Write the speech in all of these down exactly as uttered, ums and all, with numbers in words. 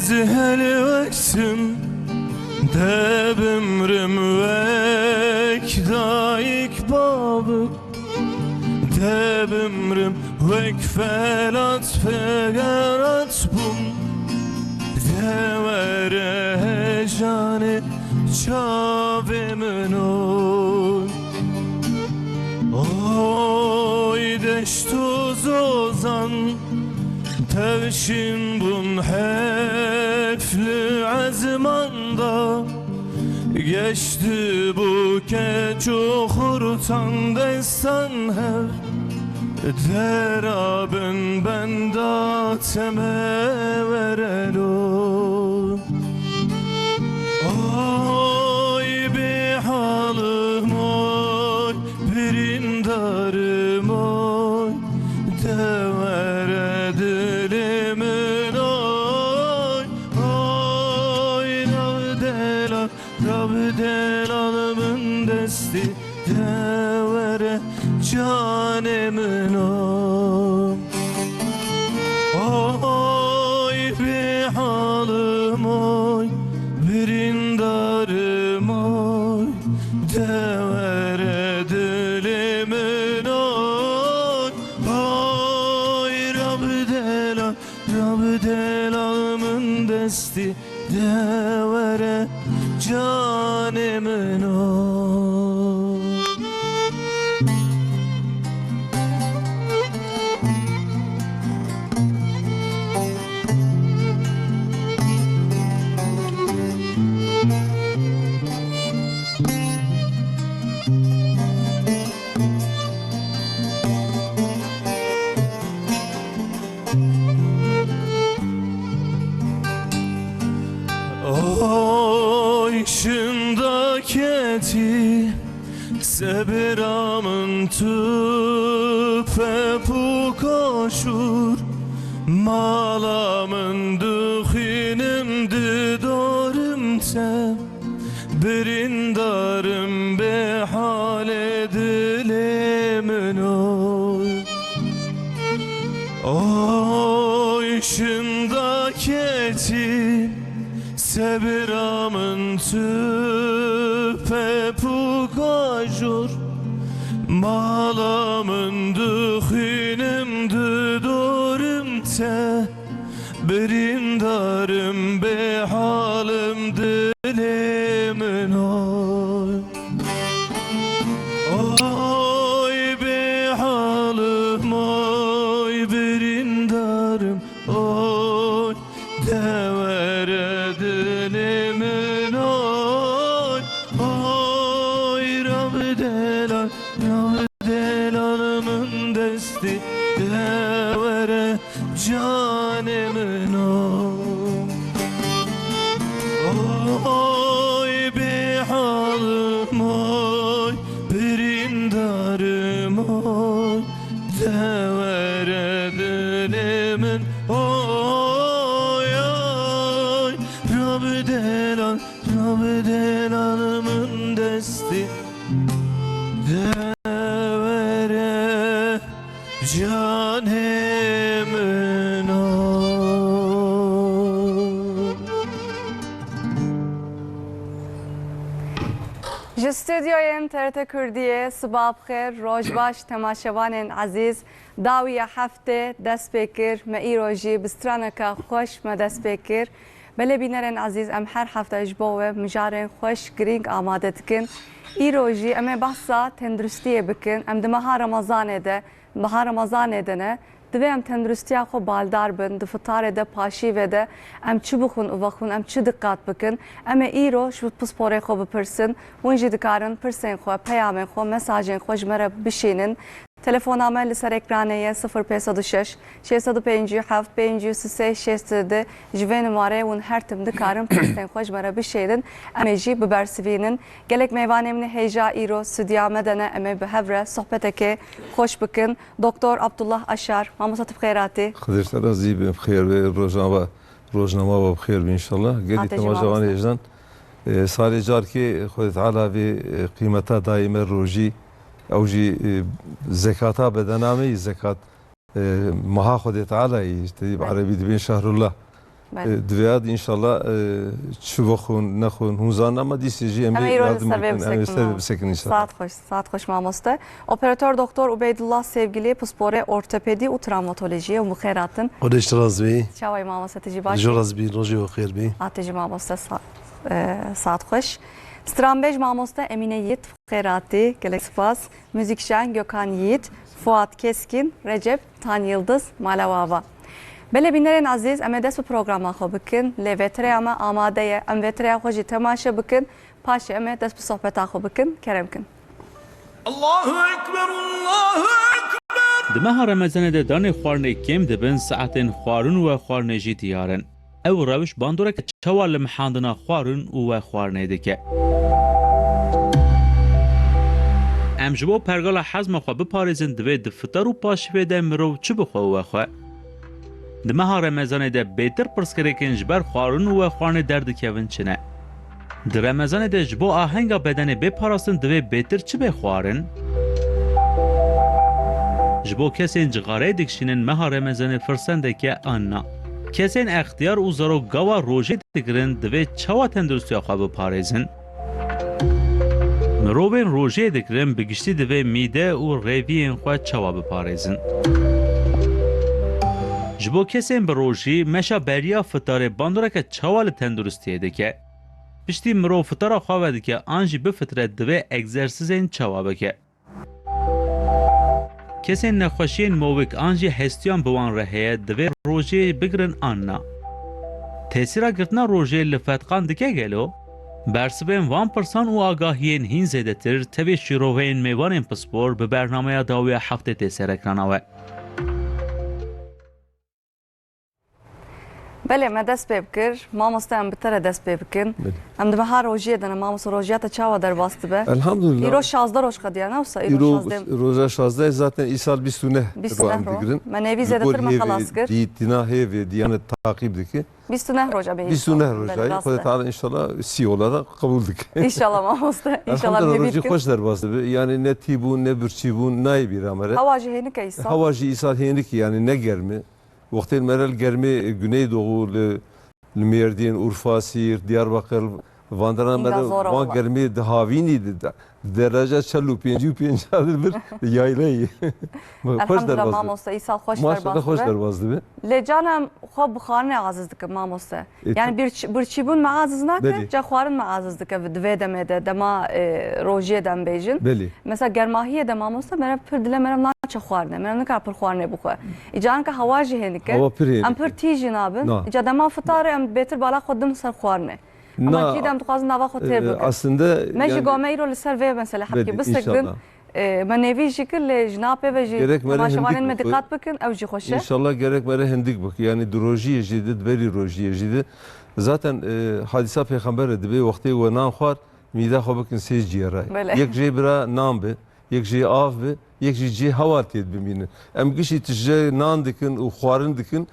Dihel wektim, de bimrim wek dayik babik, de bimrim wek felat fegerat bûm, de were hejanê çavê min oy. Oy deşt û zozan tevşîn bûn hef li ezman da. Geşt bû keç û xurtan destan hev, dera bin benda teme were lo. Oy bêhalim oy, birîndarim oy, de were dilê min oy. Oy rav delal, rav delal min destî, de were canê min oy. Oy bêhalim oy, birîndarim oy, de were dilê min oy. Oy rav delal, rav delal min destî, de were canê min o. Oy şinda ketî, sebira min tu pepûka şûr, mala min dixwînim didorim te. Birîndarim bê halê dilê min oy. Oy şinda ketî, sebira min tu pepûka jor. Mala min dixwînim didorim te. Birîndarim bê halim dilê min oy. Oy bê halim oy birîndarim oy. De were dilê min oy. Oy rav delal, rav delal min destî, de were canê min o. Oy bê halim oy, birîndarim oy, de were dilê min oy, oy. Rav delal, rav delal min destî, de were canê min o. Ji stûdyoyên T R T Kurdiyê siba bi xêr, roj baş temaşevanên ezîz. Dawiya heftê dest pê kir, me îro jî bi straneke xweş me dest pê kir. Belê bînerên ezîz, em her hefte ji bo we mijarên xweş, girîng amade dikin. Îro jî em ê behsa tenduristiyê bikin. Em di meha Remezanê de, meha Remezanê de ne, divê em tenduristiya xwe baldar bin, di fitarê de, paşîvê de, em çi bixwin û vexwin, em çi diqat bikin. Em ê îro ji pisporê xwe bipirsin. Hûn jî dikarin pirsên xwe, peyamên xwe, mesajên xwe ji me re bişînin. Telefona me li ser ekranê ye, sifir pênc sed û şeş, şêst sed û pêncî û heft, pêncî û sê, şêst û du. Ji vê nimarê hûn her tim dikarin pirsên xwe ji me re bişêrin. Em ê jî bibersivînin. Gelek mêvanê min ê hêja îro stûdiya me de ne, em ê bi hev re sohbetekê xweş bikin. Doktor Abdullah Aşar, mamosta, tu bi xêr hatî. Xwedê ji te razî be, bi xêr be, rojname, rojnama we bi xêr be înşallah. Gelî temaşevanê hêjan, e, salê carkê Xwedê Teala vê, e, qîmeta dayê me rojî, ew jî, e, zekata bedena me yî, zekat, e, meha Xwedê Teala yî, işte, bi erebî dibên şehrullah. Belê. E, divê ad înşallah, e, çi vexwin, nexwin, hûn zanin ama dîsê jî em Em ê ê îro li yardim ser vê bikin, em ê bisekin ser vê mamoste. Bisekin înşallah. Saet xweş, saet xweş mamoste. Operator Doktor Ubeydullah Sevgili, pisporê ortopedî û travmatolojiyê û bi xêr hatin. Xwedê ji te razî bî. Çawa yî mamoste, tu jî baş î? Ji we razî bî, rojê we xêr bî. A tu jî mamoste, sa-, e, saet xweş. Stranbêj mamoste Emîne Yiğit, xêr hatî, gelek spas. Muzîkjen Gökhan Yiğit, Fuat Keskin, Recep Tan Yıldız, mala we ava. Belê bînerên ezîz, em ê dest bi programa xwe bikin, lê vêtereya me amade ye, em vêtereya xwe jî temaşe bikin, paşê em ê dest bi sohbeta xwe bikin, kerem kin. Allahu Ekber, Allahu Ekber. Di meha Remezanê de danê xwarinê kêm dibin, saetên xwarin û wexwarinê jî diyar in. Ew rewş bandoreke çawa li mihandina xwarin û wexwarinê dike. Em ji bo pergala hezma xwe biparêzin, divê di fitar û paşivê de mirov çi bixwe û wexwe? Di meha Remezanê de bêtir pirsgirêkên ji ber xwarin û wexwarinê derdikevin çi ne? Di Remezanê de ji bo ahenga bedenê bê parastin divê bêtir çi bê xwarin? Ji bo kesên cixareyê dikişînin meha Remezanê firsendeke an na? Kesên extiyar û zarok gava rojê digirin divê çawa tenduristiya xwe biparêzin? Mirovên rojê digirin bi giştî divê mîde û rêviyên xwe çawa biparêzin? Ji bo kesên bi rojî, meşa beriya fitarê bandoreke çawa li tenduristiyê dike? Piştî mirov fitara xwe vedike an jî bifitire divê egzersizên çawa bike? Kesên nexweşiyên mowik an jî hestiyan bi wan re heye, divê rojê bigirin an na? Tesîra girtina rojê li fetqan dike gelo? Bersivên van pirsan û agahiyên hîn zêdetir tevî şîroveyên mêvanên pispor bi bernameya dawiya heftê tê ser ekrana we. Belê, me dest pê bikir. Mamoste, em bi te re dest pê bikin. Belê. Em di meha rojiyê de ne, mamoste, rojiya te çawa derbas dibe? Elhamdulillah. Îro şazdeh roj qediya, ne wisa? Îro Îro şazdeh. Roja şazdeh zaten îsal bîst û neh Bîst û neh ro em ro. Digirin. Me nêvî Li zêdetir gor me hêvê xelas kir. Dî-, dîna hêvê diyane taqîb dike. Bîst û neh roj em ê Bîst û neh îsal. Roj Belê, ayê. rast Xwedê e. Teala înşallah sî olarak qebûl dike. Înşallah mamoste. Înşallah Elhamdulillah, bê rojî bît xweş derbas dibe. Yani ne tî bûn, ne birçî bûn, nayê bîra me re. Hewa jî hênik e îsal. Hewa jî îsal hênik e, yani ne germ e. Wextê me re li germê Güneydoğu, li, li Mêrdîn, Urfa, Sîrt, Diyarbakir, van deran me Hînga re zor e van wala. Germê dihavînî di, di dereca çel û pêncî û pênc de bir yayleyî. Xweş Elhamdulillah derbas dibe. Mamoste, îsal xweş Maşallah derbas xweş dibe. Derbas dibe. Lê canem xwe bi xwarinê aziz dikim mamoste. E, Yani tu- birçî-, birçîbûn me aziz nake, Belê. ca xwarin me aziz dike di vê demê de, dema, e, rojiyê de em bêjin. Belê. Mesela germahiyê de mamoste, meriv pir dile meriv naçe xwarinê, meriv nikare pir xwarinê bixwe. Îca anka hewa jî hênik e. Hewa pir hênik e. Em pir tîj jî nabin. Na. Îca dema fitarê em bêtir bala xwe din ser xwarinê. Ama Na. Cî de em dixwazin nava xwe têr E, bikin. Aslında Me jî yani gome îro li ser vê mesele Belê, hepkê bisekrin. inşallah. E, me nêvî jî kir, lê ji na pê ve jî Gerek me re temaşevanên hindik me bixwe. Diqat bikin, ew jî xweş e. Înşallah gerek me re hindik bike. Yani di rojiyê jî de, di berî rojiyê jî de. Zaten, e, hadîsa pêxember e, dibê wextê we nan xwar, mîde xwe bikin sê ciyê re. Belê. Yek jê bira nan be, yek jê av be, yek jî cê hewa tê bimîne. Em gişî tije nan dikin û xwarin dikin,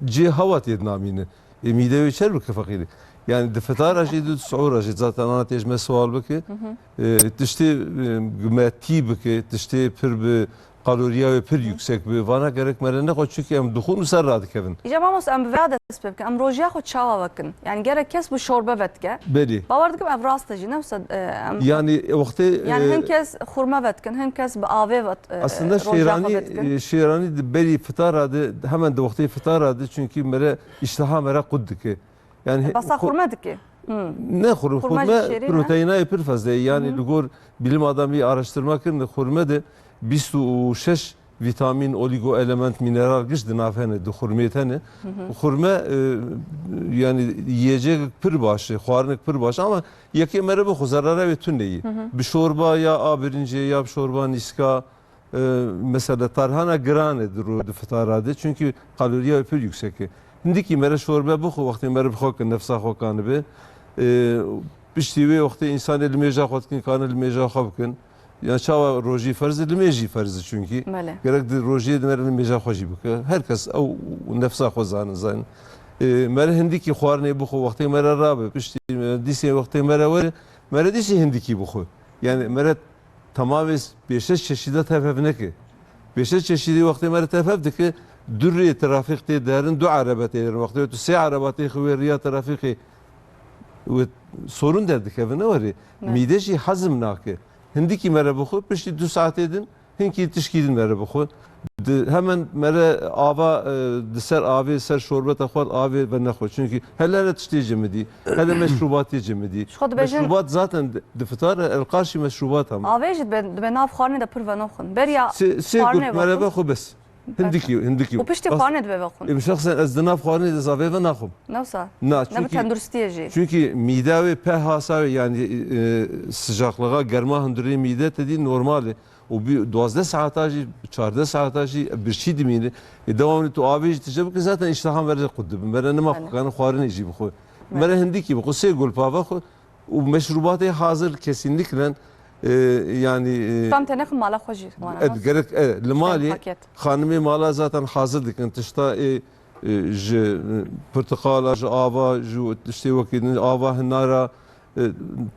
cê hewa tê namîne. Ê mîde wê çer bike feqîrî. Yani di fitara jî, di suhura jî zaten ana tê ji me sual bike. Hı hı. E, tiştê, e, me tî bike, tiştê pir bi kaloriya wê pir Hı. yüksek bi. Vana gerek me re nexwe, çünkü em dixwin û ser radikevin. Îca mamoste, em bi vê dest pê bikin. Em rojiya xwe çawa vekin? Yani gerek kes bi şorbe vedike. Belê. Bawer dikim ev rast e jî, ne wisa, e, em Yani wextê, Yani e, hin kes xurme vedikin, hin kes bi avê vet-, e, Aslında rojiya xwe şêranî, vedikin. e, şêranî di berî fitara de, hemen di wextê fitara de, çünkü me re îştiha me re qut dike. Yani E, basa xu-, xurme dike. Hmm. Ne xurme, Xurme xurme jî şêrîn e. proteinayê pir fezle ye. Yani Hı hı. li gor bilim adamî araştırma kirin, xurme de bîst û şeş vitamin, oligoelement, mineral giş di nav hene, di xurmê tene. Hı hı. Xurme, e, yani yiyecek pir baş e, xwarinek pir baş e, ama yekê mere bixwe zerara wê tune ye. Hı hı. Bi şorba ya a birincê ya bi şorba nîska, e, mesela tarhana giran e di ro-, di fitara de, çünkü kaloriya wê pir yüksek e. Hindikî mere şorbe bixwe, wextê mere bi xwe kin, nefsa xwe kanibe. E, piştî wê wextê însanê limêja xwe dikin, kane limêja xwe bikin. Ya çawa rojî ferz e, limêj jî ferz e çünkü. Belê. Gerek di rojiyê de mere limêja xwe jî bike. Her kes ew nefsa xwe zanin, zanin. E, mere hindikî xwarinê bixwe, wextê mere rabe, piştî, e, dîsê wextê mere were, mere dîsê hindikî bixwe. Yani mere tamamê pêşeş çeşîda tevhev neke. Pêşeş çeşîdî wextê mere tevhev dike, Du rê trafîk tê derin, du erebe tê derin. Wextê tu sê ereba têxî wê riya trafîkê, wê sorun derdikeve, ne werê. Ne. Mîde jî hezm nake. Hindikî mere bixwe, piştî du saetê din hinkî tişkî din mere bixwe. Di, hemen mere ava, e, di ser avê, ser şorbeta xwe avê venexwe. Çünkü hele hele tiştê cemidî, hele meşrubatê cemidî. Ji xwe dibêjin. Meşrubat zaten di, difitare, el qarşî meşrubat ama. Avê jî dibe, dibe nav xwarinê de pir venoxin. Beriya sê, sê xwarinê gurt mere vexwin. Vexwe bes. Hindikî, hindikî. Û piştî xwarinê dibe vexwin. Em şexsen ez di nav xwarinê de zavê venaxwim. Ne wisa? Na, ne bi çünkü, tenduristiyê jî. Çünkü mîda wê pH-a wê, yani, e, sıcaklığa, germa hundirê mîde te dî normal e. Û bi duwazdeh saeta jî, çardeh saeta jî birçî dimîne. E, devamlı tu avê jî tije bike, zaten iştahan vere qut dibe. Mere nima xwe kanin xwarinê jî bixwe. Mere hindikî bixwe, sê gulpa vexwe. Û meşrubatê hazir kesinlikle, e, yani, e, tam te nexin mala xwe jî wana. Evet, gerek, e, li malê xanimê mala zaten hazir dikin. Tişta, e, e, ji, e, pirtiqala, ji ava, ji tiştê wekî din, ava hinara, e,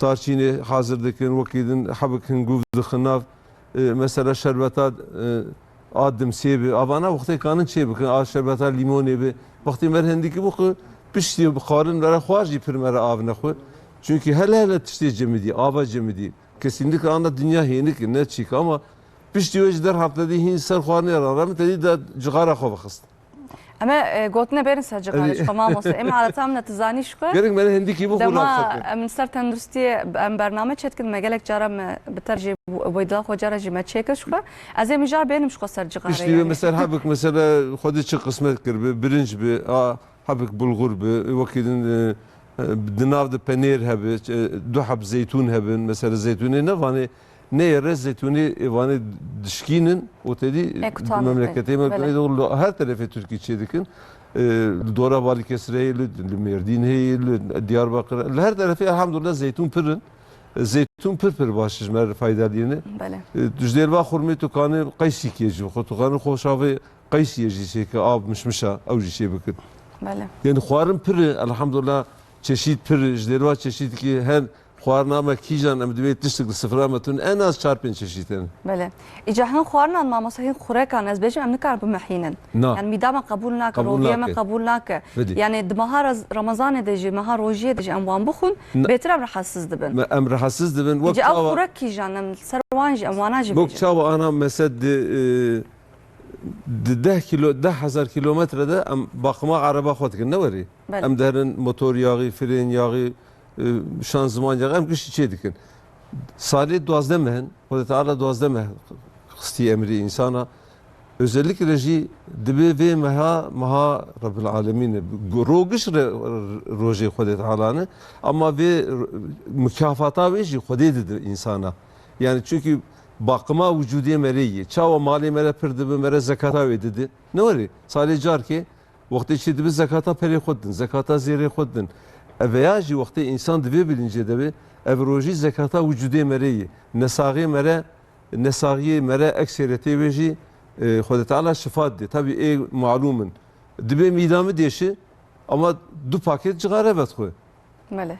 tarçînê hazir dikin, wekî din hebik hinguv dixin nav. E, mesela şerbeta, e, a dimsê bi. Avana wextê kanin çê bikin, a şerbeta lîmonê bi. Wextê mer hindikî bixwe, piştî bi xwarin vere xwar jî pir mere av nexwe. Çünkü hele hele tiştê cemidî, ava cemidî. Kesinlikle ana dinya hênik e, ne çîk ama piştî wê ji der hafte dî hîn ser xwarinê re re min te dî de cixara xwe vexist. Em ê, e, gotinê bêrin ser cixarê, ji xwe mamoste. Em aleta min e, tu zanî ji xwe. Gerek me ne hindikî bixwe. Dema em li ser tenduristiyê em bername çêdikin, me gelek cara me bi ter jî weyda xwe cara jî me çêkir ji xwe. Ez ê mijar bênim ji xwe ser cixarê. Piştî wê yani. Mesela hebik, mesela Xwedê çi qismet kir bi, birinc bi, a, hebik bulgur bi, wekî din, e, e, di nav de penêr hebe, e, du heb zeytûn hebin, mesela zeytûnê ne vanê, ne yê rê zeytûnê, e, vanê dişkînin, û te dî memleketê me her terefê Tirkî çê dikin. E, li dora Balikesirê heye, li, li Mêrdîn heye, li Diyarbakir, li her terefê elhamdulillah zeytûn pir in. E, zeytûn pir pir baş ji me re fayda dîne. Belê. E, tu ji dêrva xurmê tu kanî qeysîkê jî bixwe, tu kanî xoşavê qeysiyê jî çêke, av mişmişa ew jî çê bikin. Belê. Yani xwarin pir e, elhamdulillah çeşît pir e, ji dêrva çeşîtî her xwarina me kîjan em divê tiştik li sifra me tun en az çar pênc çeşît hene. Belê. Îca hin xwarinan mamoste, hin xurekan ez bêjim em nikarin bimehînin. Na. Yani mîda me qebûl nake, roviyê me qebûl nake. Belê. Yani di meha Ramazanê de jî, meha rojiyê de jî em wan bixwin, bêtir em rehetsiz dibin. Em rehetsiz dibin. Wek îca ew xurek kîjan em li ser wan jî, em wana jî bêjin. Wek çawa ana mesed di, e, Di deh kilo, deh hezar kilometre de em baqima ereba xwe dikin, ne werî? Belê. Em derin motor yağı, frên yağı, e, şanzıman yağı, em giştî çê dikin. Salê duwazdeh meh in, Xwedê Teala duwazdeh meh xistî emrê însana. Özellikle jî dibê vê meha, meha Rebbil Alemîn e. Rogiş re, rojê Xwedê Teala ne. Ama vê r-, mukafata wê jî Xwedê dide însana. Yani çünkü Baqima wicûdê me rê yê. Çawa malê me re pir dibe, me re zekata wê dide. Ne werê, salê carkê, wextê çê dibe zekata perê xwe didin, zekata zêrê xwe didin. Ev veya jî wextê însan di vê bilincê de be, ev rojî zekata wicûdê me rê yê. Nesaxê me re, nesaxiyê me re ekseriyetê wê jî, e, Xwedê Teala şifa didê. Tabî ê malûm in. Dibe mîda min dêşi, ama du paket cixare vedixwe. Belê.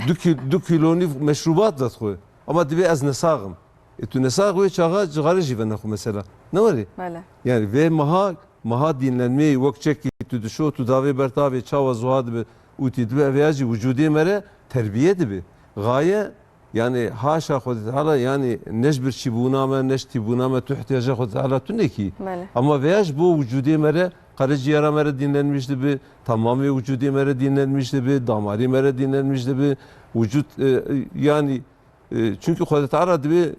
Du kî-, du kîlo nîv meşrûbat vedixwe. Ama dibe ez nesax im. E, tu nesax wê çaxa cixare jî venexwe mesela. Ne werê? Belê. Yani vê meha, meha dinlenmeyê wek çekî tu dişo, tu davê ber tavê çawa zuha dibe û tî dibe, ev ya jî wicûdê me re terbiye dibe. Gaye, yani haşa Xwedê Teala, yani ne ji birçîbûna me, ne ji tîbûna me, tu ihtiyaca Xwedê Teala tune kî. Belê. Ama vê ya ji bo wicûdê me re, qereciyara me re dinlenmiş dibe, tamamê wicûdê me re dinlenmiş dibe, damarê me re dinlenmiş dibe. Wicûd, e, e, yani E, çünkü Xwedê Teala dibê,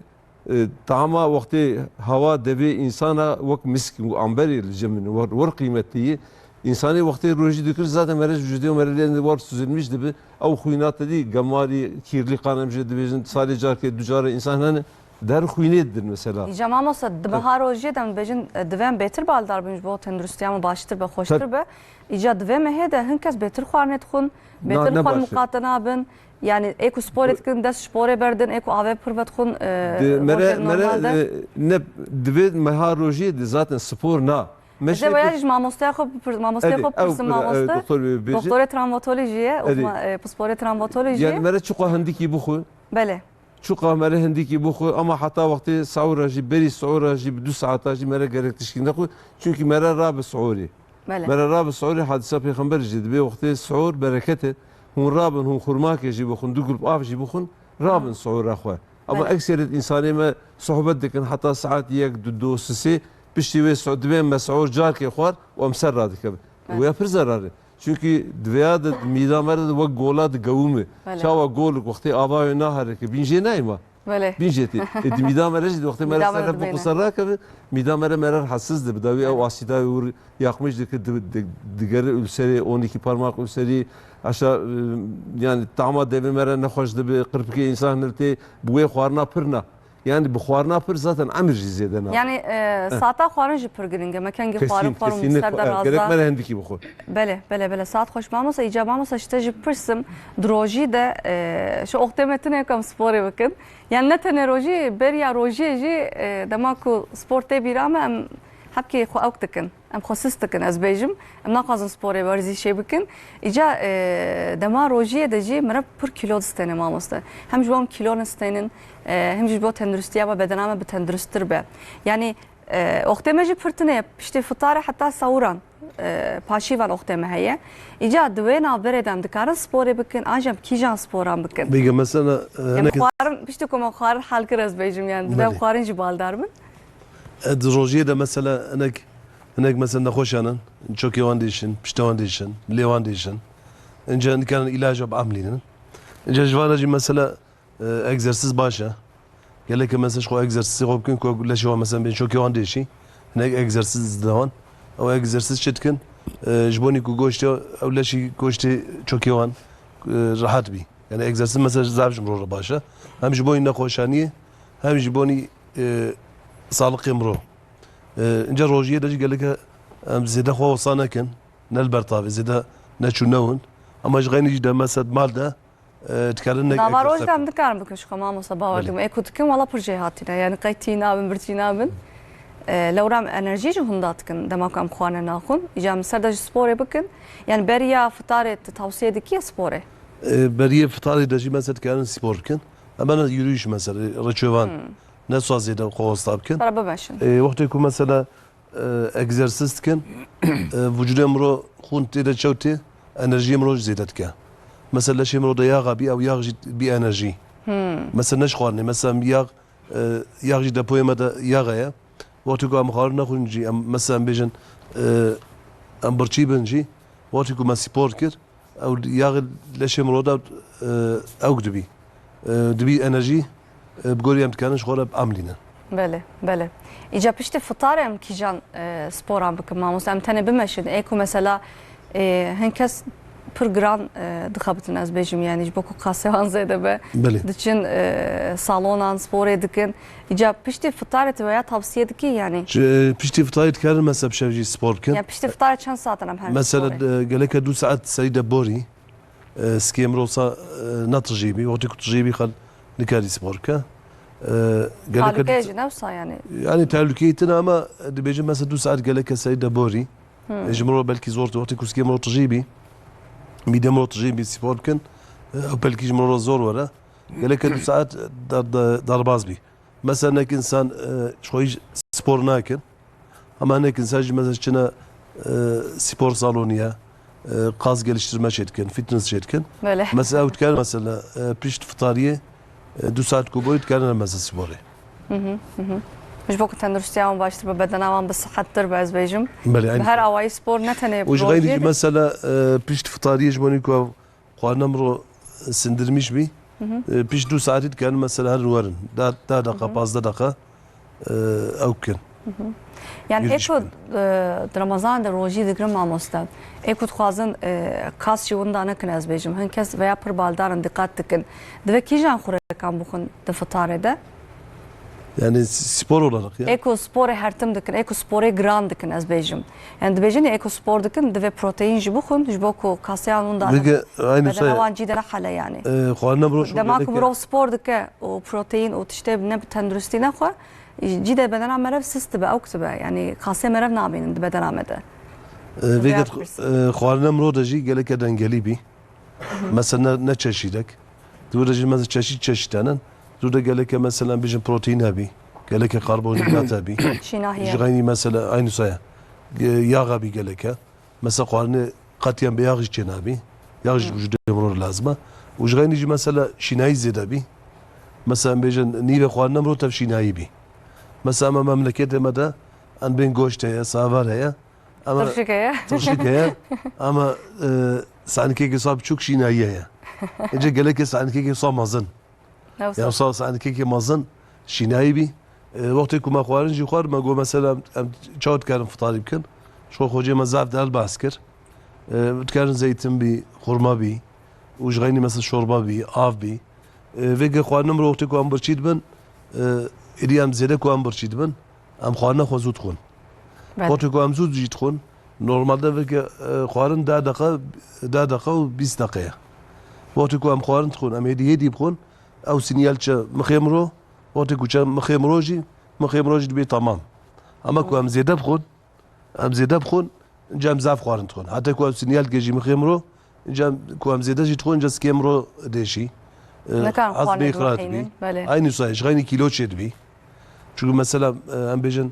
e, tahama wextê hewa devê însana wek misk û amberê li cem min, wir, wir qîmetli ye. Însanê wextê rojî dikir, zaten mere ji vücudê û mere lê war süzülmüş dibi. Ew xwîna te dî gemarî, kîrlî qan em jê dibêjin, salê carkê du carê însan hene, der xwînê didin mesela. Îca mamosta, di meha rojiyê de em dibêjin, e, divê em bêtir baldar bin ji bo tenduristiya me baştir be, xweştir be. Îca di vê mehê de hin kes bêtir xwarinê dixwin, bêtir xwe muqate nabin. Yani ê ku sporê dikin, dest ji porê berdin, ê ku avê pir vedixwin, e, rojê normal de. E, ne, divê meha rojiyê de zaten spor na. Meşê veya ji mamosteya xwe bipir-, mamosteya xwe bipirsin mamoste. Doktor bê bêje. Doktorê travmatolojî ye, e, pisporê travmatolojî ye. Yani mere çiqa hindikî bixwe. Belê. Çuqa mere hindikî bixwe, ama heta wextê sehûra jî, berî sehûra jî, bi du saeta jî mere gerek tişkî nexwe. Çunkî mere rabe sehûrê. Bele. Mere rabe sehûrê, hadisa Pêxember jî dibê wextê sehûr bereket e. Hûn rabin, hûn xurmakê jî bixwin, du gulp av jî bixwin, rabin sehûra xwe. Ama Bele. ekseret însanê me sohbet dikin heta saet yek, du, du, sisê, piştî wê so-, dibê me sehûr carkê xwar û em ser radikevin. Bele. Wê pir zerar e. Çunkî di vêya de, di mîda me re de wek gola digewime. Belê. Çawa golik wextê ava wê naherike, bîn jê nayê ma. Belê. Bîn jê tê. E, di mîda me re jî di wextê me re Mîda me re seref dibêne. bixwe serra keve, mîda me re, me re rahatsiz dibe. Da wê ew Belê. asîda wê wir yakmiş dike, di, di, digere ulserê, on iki parmak ulserî, aşa, e, yani tama devê me re nexweş dibe, qirpikê însan hiltê, bi wê xwarina pir na. Yani bi xwarina pir zaten emir jî zêde nabe. Yani, e, Heh. saeta xwarin jî pir giring e. Me kengî Kesin, xwarin xwarin kesinlikle. ser de Evet, gerek razda. me re hindikî bixwe. Bele, bele, bele. Saet xweş mamosta. Îca mamosta, ji te jî bipirsim. Di rojî de, e, şu oxtê me tine em sporê bikin. Yani ne tenê rojî, beriya rojiyê jî, e, dema ku spor tê bîra me, em hebkê xwe ewk dikin. Em xwe sist dikin, ez bêjim. Em naxwazin sporê werzîşê bikin. Îca, e, dema rojiyê de jî meriv pir kîlo distêne mamoste. Hem ji bo em kîlo nistênin, e, hem jî ji bo tenduristiya me, bedena me bi tenduristtir be. Yanî, e, oxtê me jî pir tune ye. Piştî fitarê heta sewran, e, paşîvan oxtê me heye. Îca di wê navberê de em dikarin sporê bikin, an jî em kîjan sporan bikin? Bêge mesela, e, Em hinek xwarin, piştî ku me xwarin hal kir, ez bêjim, yani, di Belê. xwarin jî baldar bin. E, di rojiyê de mesela hinek, hinek mesela nexweşan in, çokê wan dêşin, piştê wan dêşin, lê wan dêşin. Ince nikarin îlaca bi amlînin. Ince ji vana jî mesela, e, egzersiz baş e. Gelek mesela ji xwe egzersizê xwe bikin ku leşê wan mesela bên çokê wan dêşî. Hinek egzersiz dide wan. Ew egzersiz çi dikin? E, ji bonî ku goştê, ew leşî goştê çokê wan, e, rehat bî. Yani egzersiz mesela zaf ji mirov re baş e. Hem ji bonî nexweşaniyê, hem ji bonî, e, saliqê mirov. E, ince rojiyê de jî geleke em zêde xwe wisa nekin, ne li ber tavê, zêde neçûn newin. Ama ji xeynî jî de mesela mal de, e, dikarin nek Nava roj de egzersiz em dikarin bikin ji xwe mamosta, bawer Belê. dikim. Ê ku dikin wala pir jêhatî ne. Yani qey tî nabin, birçî nabin. E, lewra em enerjî jî hunda dikin, dema ku em xwarine naxwin. Îca em ser de jî sporê bikin. Yani beriya fitarê tu tavsiye dikî sporê? E, beriyê fitarê de jî mesela dikarin spor bikin. Em bena yürüyüş mesela, reçovan. Hmm. Ne sazê de xwe wasta bikin. Para bimeşin. E, wextê ku mesela, e, egzersiz dikin, e, vücudê miro xûn tê de çew tê, enerjiyê miro jî zêde dike. Mesela leşê miro de yaxa bî, ew yax jî bî enerjî. Hmm. Mesela ne ji xwarinê, mesela em yax, e, yax jî depoyê me de yax heye. Wextê ku em xwarin nexwin jî, em, mesela em bêjin, e, em birçî bin jî, wextê ku me spor kir, ew yaxê leşê miro de, e, ewk dibî. E, dibî enerjî, e, bi gorî em dikarin ji xwe re amlînin. Belê, belê. Îca piştî fitarê em kîjan, e, sporan bikin mamoste? Em tenê bimeşin. Ê ku mesela, e, hin kes pir giran, e, dixebitin, ez bêjim, yani ji bo ku qasê wan zêde be. Belê. Diçin, e, salonan, sporê dikin. Îca piştî fitarê tu veya tavsiye dikî yani? Ji, piştî fitarê dikarin mesela bi şev jî spor bikin. Ya piştî fitarê çend saetan em herin Mesela, sporê? e, geleke du saet serî de borî, e, sikê mirov sa, e, ne tijî bî. Wextê ku tijî bî xel nikarî spor bike. E, geleke Talûkeyê du jî ne wisa yani? Yani tehlûkeyê tune ama dibêjin mesela du saet geleke serî de borî. Hmm. E, ji mirov belkî zor tu. Wextê ku sikê mirov tijî bî, mîdê mirov tijî bî spor bikin. E, ew belkî ji mirov re zor were. Geleke du saet dar-, dar-, darbaz bî. Mesela nek insan, e, ji xwe hîç spor nakin. Ama nek insan jî mesela çine, e, spor salonî ye, e, kas geliştirme çê dikin, fitness çê dikin. Belê. Mesela ew dikar mesela, e, pişt fitariyê, e, du saet ku boyî dikarine mesela sporê. Hı hı, hı hı. Ji bo ku tenduristiya wan baştir be, bedena wan bi sihettir be, ez bêjim. Belê, Bi aynı her şey. awayî spor ne tenê Û ji rojiyê xeynî jî de mesela, e, pişt fitariyê ji bo ku ew Xwarina min ro sindirmîş bî. Hı hı. E, pişt du saetî dikarin mesela herin werin. Da, da deqa, Hı hı. pazdeh deqa, e, ew bikin. Hı hı. Yani Yürüyüş ê ku, bikin. e, di Remezan de rojî digirin mamoste. Ê ku dixwazin, e, kas jî winda nekin ez bêjim. Hin kes veya pir baldar in, dîqat dikin. Divê kîjan xurekan bixwin di fitarê de? Yani s-, spor olarak ya. Ê ku sporê her tim dikin, ê ku sporê giran dikin ez bêjim. Yani dibêjin ê ku spor dikin, divê proteîn jî bixwin, ji bo ku kasê wan winda Vege, aynı bedena şey. wan cî de nehele yani. E, xwarina mirov Dema ku gerek ya. mirov spor dike û proteîn û tiştê ne bi tenduristî nexwe, cî de bedena meriv sist dibe, ewk dibe. Yani kasê meriv nabînin di bedena me de. E, Vege, Vege, e, xwarina mirov de jî geleke dengelî bî. Mesela ne, ne çeşîdek. Di wir de jî mesela çeşît çeşît hene. Sûrde geleke mesela bijin proteîn hebî, geleke karbonhîdrat hebî. Şînahî ye. Ji xeynî mesela aynî saya. Ge-, yaxa bî geleke. Mesela xwarinê qetiyan bê yax jî çênabî. Yax jî ji vücudê mirov re lazim e. Û ji xeynî jî mesela şînayî zêde bî. Mesela em bêjin nîvê xwarina mirov tev şînayî bî. Mesela em memleketê me de em bên goşt heye, savar heye. Ama Tirşik heye. Tirşik heye. Ama, e, sanikekê sa biçûk şînayî heye. Ece gelekê sanikekê sa mezin. Ne wisa? Ya sa sanikekê mezin şînayî bî. E, wextê ku me xwarin jî xwar, me got mesela em çawa dikarin fitarî bikin? Ji xwe xocê me zaf der behs kir. E, dikarin zeytin bî, xurma bî, û ji xeynî mesela şorba bî, av bî. E, vê ge xwarina mirov wextê ku em birçî dibin, e, êdî em zêde ku em birçî dibin, em xwarina xwe zû dixwin. Belê. Wextê ku em zû jî dixwin, normalde vê ge, e, xwarin deh deqa, deh deqa û bîst deqe ye. Wextê ku em xwarin dixwin, em êdî hêdî bixwin, ew sînyal çe mixê mirov, wextê ku çe mixê mirov jî, mixê mirov jî dibê temam. Ama ku em zêde bixwin, Em zêde bixwin, inca em zaf xwarin dixwin. Heta ku ev sînyal dike jî mixê mirov, inca em, ku em zêde jî dixwin, inca sikê mirov dêşî. E, Nikarin xwarinê xerat bî. Belê. Aynî wisa, ji xeynî kîlo çêdibî. Çunku mesela, e, em bêjin,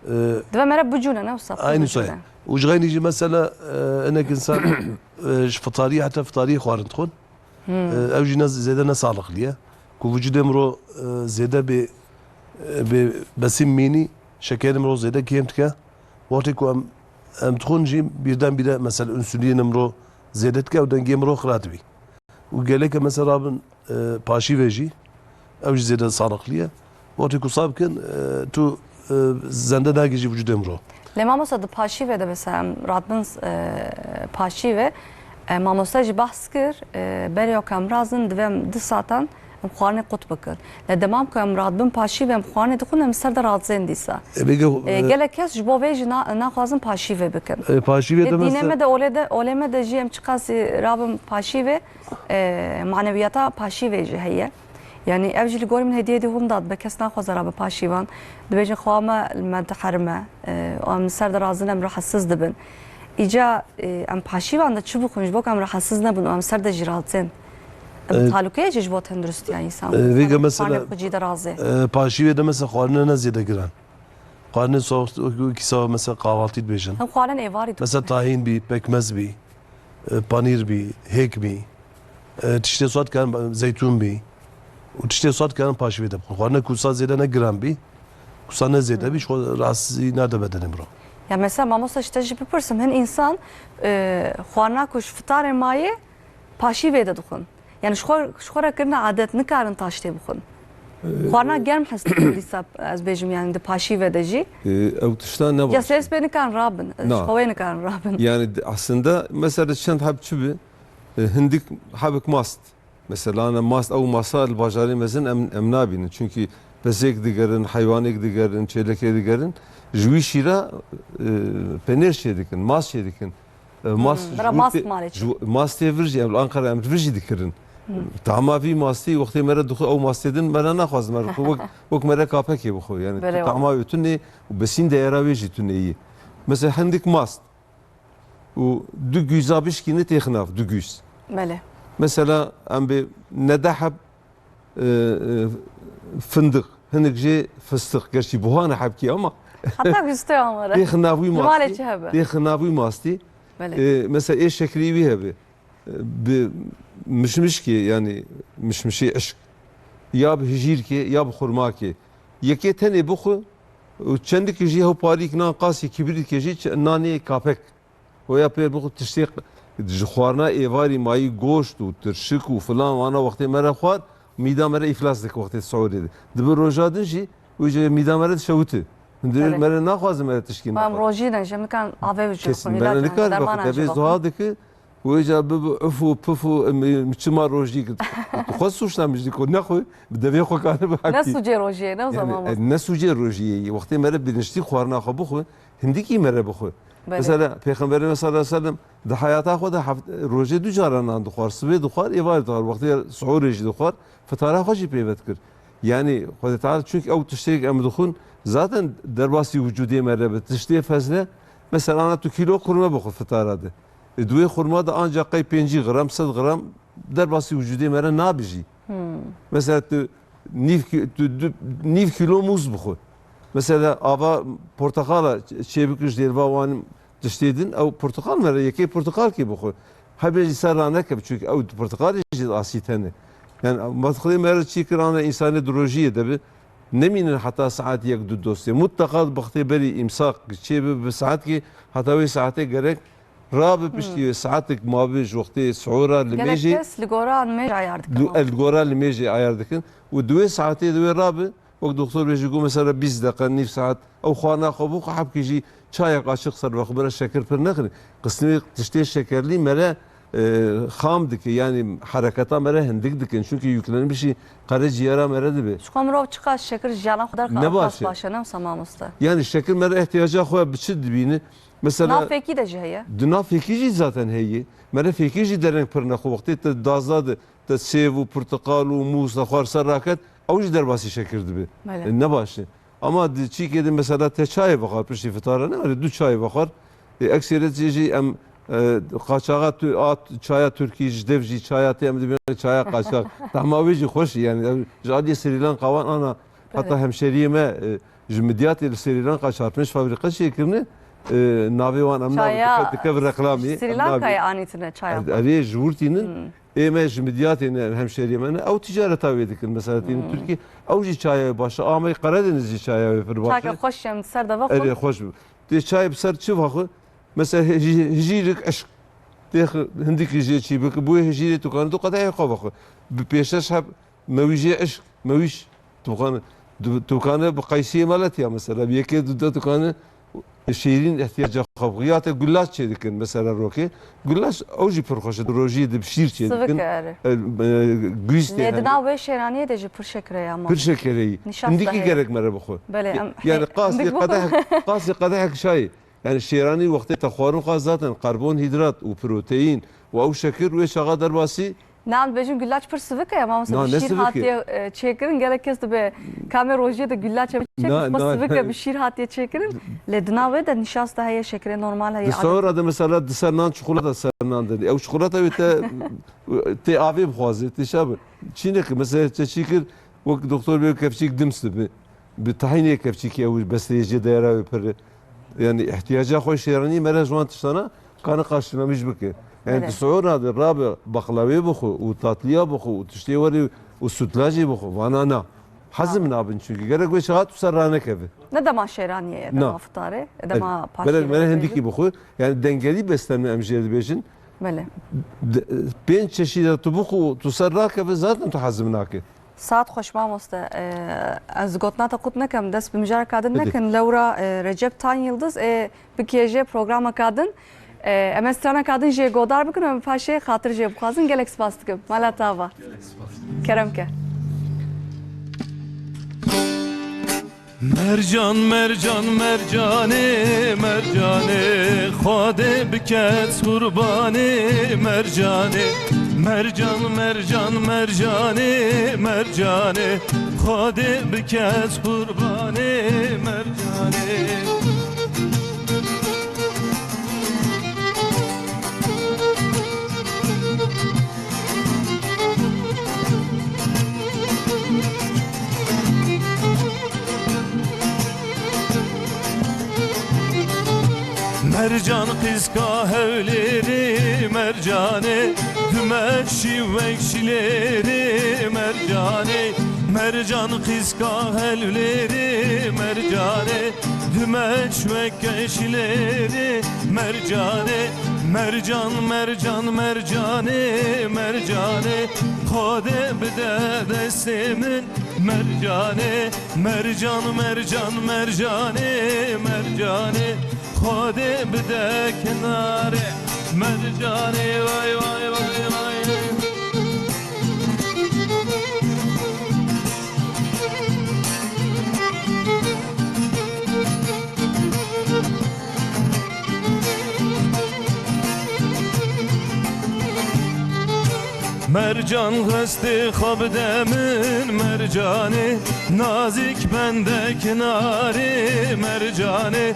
e, Dibe mere bicûne, ne wisa. Aynî wisa. Û ji xeynî jî mesela, e, hinek insan, e, ji fitariyê heta fitariyê xwarin dixwin. Hmm. E, ew jî ne, zêde ne saliqlî ye. Ku vücudê mirov, e, zêde bê, e, bê besîn mînî, şekerê mirov zêde kêm dike. Wextê ku em, em dixwin jî birdenbire, mesela, însulînê mirov zêde dike û dengê mirov xira dibî. Û geleke, mesela, rabin, e, paşîvê jî, ew jî zêde saliqlî ye. Wextê ku sab bikin, e, tu, e, zende nagihîjî vücudê mirov. Lê mamosta di paşîvê de mesela em radbin, e, paşîvê, e, mamosta jî behs kir, e, berê ku em razin divê em du satan em xwarinê qut bikin. Lê demam ku em radbin paşîvê em xwarinê dixwin em ser de razên dîsa. E, bêge, E, e, gelek kes ji bo vê jî na-, naxwazin paşîvê bikin. E, paşîvê Lê de dînê mesela me de olê de, olê me de jî em çiqasî rabin paşîvê, e, maneviyata paşîvê jî heye. Yani ev jî li gorî min hêdî hêdî hûn da dibe, kes naxwaze rabe paşîvan. Dibêjin xweha me li me diherime, e, û em li ser de razin em rahatsiz dibin. Îca, e, em paşîvan de çi bixwin ji bo ku em rahatsiz nebin û em ser de jî razên. Em E, talûkeyê jî ji bo tenduristiya însan. E, vêga mesela, Xwarinê xwe cî de razê. E, paşîvê de mesela xwarine ne zêde giran. Xwarinê sox, wekî sa mesela kahvaltî dibêjin. Hem xwarin êvarî dixwin. Mesela tahîn bî, pekmez bî, e, panîr bî, hêk bî, e, tiştê sod karin, zeytûn bî û tiştê sod karin paşîvê de bixwin. Xwarine ku sa zêde ne giran bî, ku sa ne zêde bî, ji xwe rahatsizî nade bedenê mirov. Ya mesela mamosta ji te jî bipirsim, hin însan, e, xwarina ku ji fitarê mayê paşîvê de dixwin. Yani ji xwe, ji xwe re kirine adet, nikarin taştê bixwin. Ee, Xwarina germ hes dikin dîsa ez bêjim yani di paşîvê de jî. Ee, ew tişta ne Ya baş. Sêspê nikarin rabin, Na. Ji xwe wê nikarin rabin. Yani di-, aslında mesela çend heb çi bi, e, hindik hebik mast. Mesela ne mast, ew masa li bajarê mezin em, em nabînin. Çünkü bezêk digerin, heywanêk digerin, çêlekê digerin. Ji wî şîra, e, penêr çê dikin, mast çê dikin. E, mast Hmm, ji bira wir mast tê-, malê çi? ji, mastê vir jî, em li Ankara em vir jî dikirin. Hmm. Tahma vî mastî, wextê me re dixwe, ew mastê din me re naxwazin, me re xwe wek, wek me re kapekê bixwe. Yani Berê tu wa. tahma wê tune û besîn deyera wê jî tune yî. Mesela hindik mast û du güza bişkîne têx nav, du güz. Belê. Mesela em bê nede heb, e, e, fındık, hinek jê fıstık. Gerçi buhane hebkî ama Heta güsteya me re. têx nav wî Li malê mastî, çi hebe? têx nav wî mastî. Belê. E, mesela ê şekrî wî hebe. E, bi mişmişkê, yani mişmişê eşk. Ya bi hijîrkê, ya bi xurmakê. Yekê tenê bixwe û çendikê jî hew parîk nan qasî kibirîtkê jî ç-, nanê kapek. Hoya pê bixwe tiştê q-, ji xwarina êvarî mayî goşt û tirşik û filan wana wextê me re xwar, mîda me re îflas dike wextê sihurê de. Dibe roja din jî wê jê mîda me re dişewite. Hindê Belê. me re naxwaze me re tişkî Em naxwe. rojî ne, ji em nikan avê Kes jixwe, me re ilaç nikar dermana bixwe, devê jixwe. zuha dike, wê ca bibe uf û puf û em, em çima rojî kir. Xwe suçlamiş dike, nexwe, bi devê xwe kare bi Ne hepkî. sucê rojiyê, ne Yani, zaman e, ne sucê rojiyê, wextê me re bilinçlî xwarina xwe bixwe, hindikî me re bixwe. Belê. Mesela, Pêxemberê me sallallahu aleyhi ve sellem di heyata xwe de heft-, rojê du cara nan dixwar, sibê dixwar, êvarê dixwar, wextê suhurê jî dixwar, fitara xwe jî pê ve dikir. Yani, Xwedê Teala, çünkü ew tiştê em dixwin, zaten derbasî wicûdê me re be, tiştê fezle, mesela, ana tu kîlo xurme bixwe fitara de. E, di wê xurma de ancak qey pêncî gram, sed gram derbasî wicûdê me re nabijî. Hmm. Mesela, tu Nîv ki-, tu, tu, nîv kîlo mûz bixwe. Mesela ava porteqala çêbikir ji dêrva wan tiştê din, ew porteqal mere, yekê porteqalkê bixwe. Hebe jî ser ranekeve, çunke ew porteqalê jî asîd hene. Yani, matxilê mere çî kirane, însanê di rojiyê de bi, nemînin heta saet yek du dostê. Mutlaka bi wextê berî îmsak çêbe, bi saetkê, heta wê saetê gerek rabe piştî wê saetek mabe ji wextê sihura li mêjê. Gelek kes li gora nimêj ayar dikin. Li gora nimêjê ayar dikin. Û di wê saetê di wê rabe, wek doktor bêjî got, mesela bîst deqe, nîv saet, ew xwarina xwe bixwe, hebkî jî çayek açiq ser vexwe bire, şekir pir nexwin. Qismê tiştê şekerlî mere, e, xam dike, yani hereketa mere hindik dikin. Çünkü yüklenmişî qereciyera mere dibe. Ji xwe mirov çiqas şekir ji cana xwe derxe, ne baş e. Baş e, ne wisa mamoste? Yani şekir mere ihtiyaca xwe bi çi dibîne? Mesela nav fêkî de jî heye. Di nav fêkî jî zaten heye. Mere fêkî jî dereng pir nexwe. Wextê te dazda de, te sêv û porteqal û mûz de xwar ser raket, ew jî derbasî şekir dibe. Belê. E, ne baş e. Ama di çîkê de mesela te çayê vexwar, piştî fitara ne, erê du çayê vexwar. E, ekseret jî em, e, qaçaxa tu-, a t-, çaya Tirkî, ji dev jî çaya tê, em dibînin çaya qaçax. Tahma wê jî xweş e, yani, em ji aliyê Srî Lanka wan ana, heta hemşeriyê me, e, ji Midyatê li Srî Lanka çar pênc fabrîqe çêkirine, e, navê wan em nabin, dike, dike bi reklamê, Srî Lankayê anîtine çaya xwe. Erê, ji wir tînin. Ê me ji Midyatê ne, hemşeriyê me ne, ew ticareta wê dikin. Mesela tînin Tirkî, ew jî çaya wê baş e. Amey Qeredenîz jî çaya wê pir baş e. Çayeke xweş em ser de vexwe. Erê, xweş bi. Tê çayê bi ser çi vexwe? Mesela hijî-, hijîrik eşq. Tê xi-, hindikî jê çî bike. Bûyê hijîrê tu kanî tu qedehê xwe vexwe. Bi pêşeş heb mewîjê eşq, mewîj. Tu kanî, tu, tu kanî bi qeysiyê meletiya mesela. Bi yekê du de tu kanî şêrîn ihtiyaca xwe bixwe. Ya te gulaç çê dikin, mesela rokê. Gulaç ew jî pir xweş e, rojiyê de bi şîr çê dikin. Sivik e, erê. E, e, güîz tê hene. Lê di nav wê şêraniyê de jî pir şekir e ya, pir şekereyî. Nîşasta heye. Hindikî gerek mere bixwe. Belê, em, yani qasê qedeh, qasê qedehek çayê. Yani şêranî wextê te xwarin xwar zaten karbonhîdrat û proteîn û ew şekir wê çaxa derbasî. Na, em dibêjin gulaç pir sivik e, mamoste, bi şîr hatiye, e, çêkirin. Gelek kes dibe kamê rojiyê de gulaç e, çek, pir sivik e, bi şîr hatiye çêkirin. Lê di nav wê de nîşasta heye, şekerê normal heye. Di sahura de mesela di ser nan çikolata ser nan de. Ew çikolata wê te, tê avê bixwaze, tê şa bi. Çîneke mesela te çî kir, wek doktor bê kevçîk dims dibe. Bi tahînê kevçîkê ew besteyê jê deyara wê pir e. Yani ihtiyaca xwe şêranî mere ji wan tiştana kane karşılamış bike. Yani di suhura de rabe baqlawê bixwe û tatliya bixwe û tiştê werê û sutlacê bixwe. Vana na. Hezim nabin çünkü. Gerek wê çaxa tu ser ranekeve. Ne dema şêraniyê ye, dema fitarê, dema paşê. Mere, mere hindikî bixwe. Yani dengelî beslenme em jê dibêjin. Belê. Pênc çeşîda tu bixwe û tu ser rakeve zaten tu hezim nake. Saet xweş mamoste. Ee, ez gotina te qut nekem, dest bi mijareka din nekin. Lewra, e, Recep Tan Yildiz, ê bikêje programeka din. Ee, em ê straneka din jê godar bikin û em paşê xatir jê bixwazin. Gelek spas dikim. Mala te ava. Kerem ke. Mercan, mercan, mercanê, mercanê, Xwedê biket qurbanê, mercanê. Mercan, mercan, mercanê, mercanê, Xwedê biket qurbanê, mercanê. Mercan qîzka Hewlêrê, mercanê, dimeşî wek şilêrê, mercanê. Mercan qîzka Hewlêrê, mercanê, dimeş wek şilêrê, mercanê. Mercan, mercan, mercanê, mercanê, Xwedê bide destê min, mercanê. Mercan, mercan, mercanê, mercanê, Xwedê bide kinarê, mercanê, vay, vay, vay, vay. Mercan destê xwe bide min, mercanê, nazik bende kinarê, mercanê.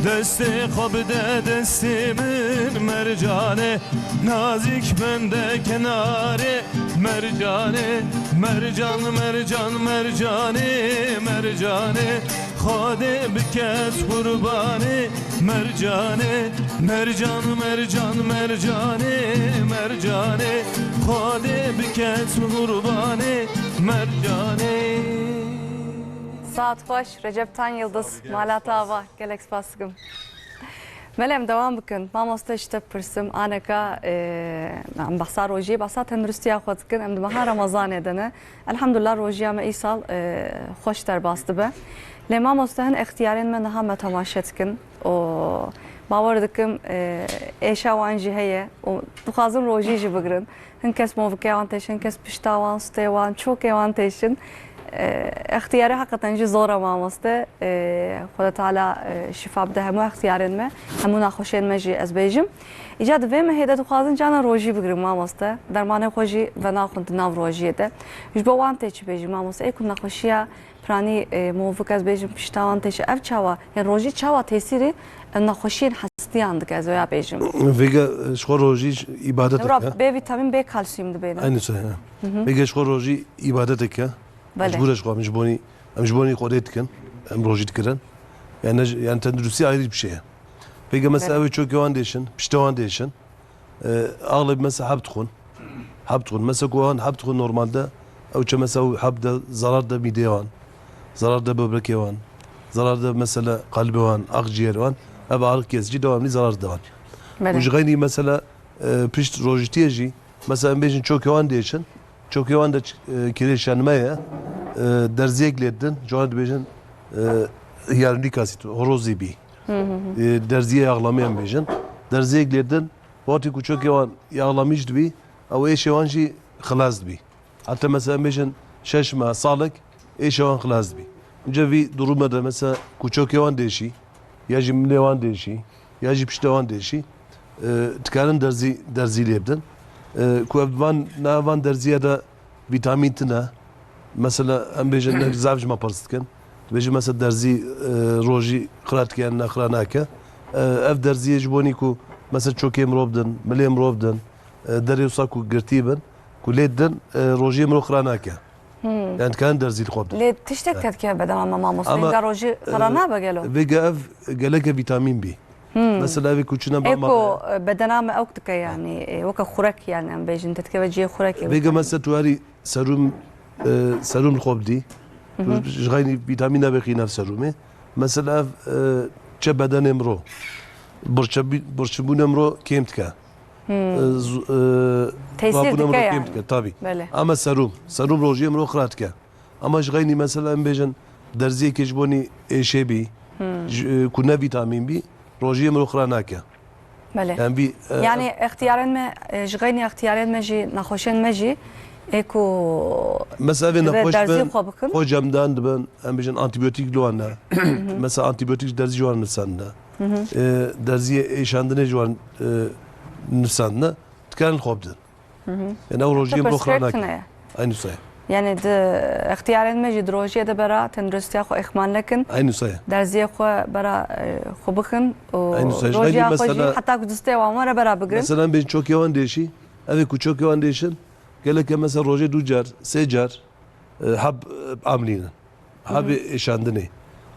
Destê xwe bide destê min, mercanê, nazik bende kinarê, Mercanê, mercan, mercan, mercanê, mercanê, Xwedê bike ez qurbanê, mercanê, mercan, mercan, mercanê, mercanê, Xwedê bike ez qurbanê, mercanê. Saet xweş, Recep Tan Yıldız, Mala Tava, gelek spas dikim. Belê, em dewam bikin. Mamoste, ji te pirsim, aneka, e, em behsa rojiyê, behsa tenduristiya xwe dikin. Em di meha Remezanê de ne. Elhamdulillah, rojiya me îsal, e, xweş derbas dibe. Lê mamoste, hin extiyarên me niha me temaşe dikin. Û bawer dikim, e, êşa wan jî heye û dixwazin rojî jî bigrin. Hin kes movike wan têşin, hin kes pişta wan, stê wan, çokê wan têşin. E, extiyarê heqeten jî zor e mamoste. E, Xweda Teala, e, şifa bide hemû extiyarên me, hemû naxweşiyên me jî ez bêjim. Îca di vê mehê de dixwazin cana rojî bigrin mamoste. Dermanê xwe jî venaxwin di nav rojiyê de. Ji bo wan tê çi bêjî mamoste? Ê ku nexweşiya Piranî, e, movik ez bêjim pişta wan têşe. Ev çawa? Yan rojî çawa tesîrê, e, nexweşiyên hestiyan dike, ez oya bêjim. Vêga, e, ji xwe rojî îbadetek Ewra e. B vîtamîn, B kalsiyum dibêne. Aynı şey, ha. Hı hı. Vêga ji xwe rojî îbadetek e. Belê. Mecbûr e ji xwe, em ji bonî, em ji bonî Xwedê dikin. Em rojî dikirin. Yani, ne ji, yani tenduristiya ayrı bir şey. Vêga mesela Belê. Ew ê çokê wan dêşin, pişta wan dêşin. E, axlê mesela heb dixwin. Heb dixwin. Mesela ku wan heb dixwin normalde, ew çe mesela ew heb de zarar de mîdeyê wan, zarar de böbrekê wan, zarar de mesela qelbê wan, akciğer wan, ev ağrı kesici devamlı zarar de wan. Belê. Û ji xeynî mesela, e, pişt rojîtiyê jî, mesela em bêjin çokê wan dêşin, çokê wan de ç-, e, kireçlenme ye, e, derziyek lê didin, ji wan dibêjin, e, hyaluronik asit, horozî bî. Hı hı hı. E, derziyê yağlamê em bêjin. Derziyek lê didin, Wextê ku çokê wan yağlamîş dibî, ew êşê wan jî xilas dibî. Heta mesela em bêjin şeş meh, salek, êşê wan xilas dibî. Înca vî durûme de mesela ku çokê wan dêşî, ya jî milê wan dêşî, ya jî piştê wan dêşî, e, dikarin derzî, derzî lê bidin. E, ku ev van, na van derziye de vîtamîn tune. Mesela, em bêjin, ne zaf ji me pirs dikin. Dibêjin, mesela, derzî, e, rojî xira dike yan ne xira nake. E, ev derziyê ji bonî ku, mesela, çokê mirov din, milê mirov din, e, derê wisa ku girtî bin, ku lê din, e, rojiyê mirov xira nake. Hmm. Yani, dikarin derzî li xwe bidin. Lê tiştek He. te dike bedena me, mamoste. Ama, Hênga rojî e, xira nabe gelo? Vêga ev geleke vîtamîn bî. Hmm. Mesela, evê ku çine Ê ba ku, me. e, bedena me ewk dike, yani, e, weke xurek, yani, em bêjin, te dikeve cihê xurekê. Vêga mesela tu herî serum, e, serum li xwe bidî. Tu Hı hı. ji xeynî vîtamîn nabêxî nav serumê. Mesela ev, e, çe bedenê mirov. Birçebî-, birçibûnê mirov kêm dike. Hmm. E, zu-, e, Tesîr rabûnê dike mirov yani. Kêm dike, tabî. Belê. Ama serum. Serum rojiyê mirov xira dike. Ama ji xeynî mesela em bêjin derziyekê ji bonî êşê bî, Hmm. ji, e, ku ne vîtamîn bî, rojiyê mirov xira nake. Belê. Yani vî, e, Yani extiyarên me, e, ji xeynî extiyarên me jî, nexweşên me jî, ê ku Mesela evê dibe nexweş derzî bin, xwe bikin. Xwe cemdan dibin, em bêjin antîbiyotik li wan ne. Mesela antîbiyotik ji derzî ji wan nivsandine. Hı hı. E, derziyê êşandinê ji wan, e, nivsandine. Dikarin li xwe bidin. Hı hı. Yani ew rojiyê Te mirov xira perspektîf nake. Ne ye. Aynı sayı. Yani di extiyarên me jî di rojiyê de bera tenduristiya xwe îxmal nekin. Aynı sayı. Derziyê xwe bera, e, xwe bixin û Aynı sayı. rojiya Aynı xwe jî mesela heta ku distê wan were bera bigrin. Mesela em bêjin çokê wan dêşî, ev ê ku çokê wan dêşin, geleke mesela rojê du car, sê car, e, heb, e, amlînin. Hebê êşandinê.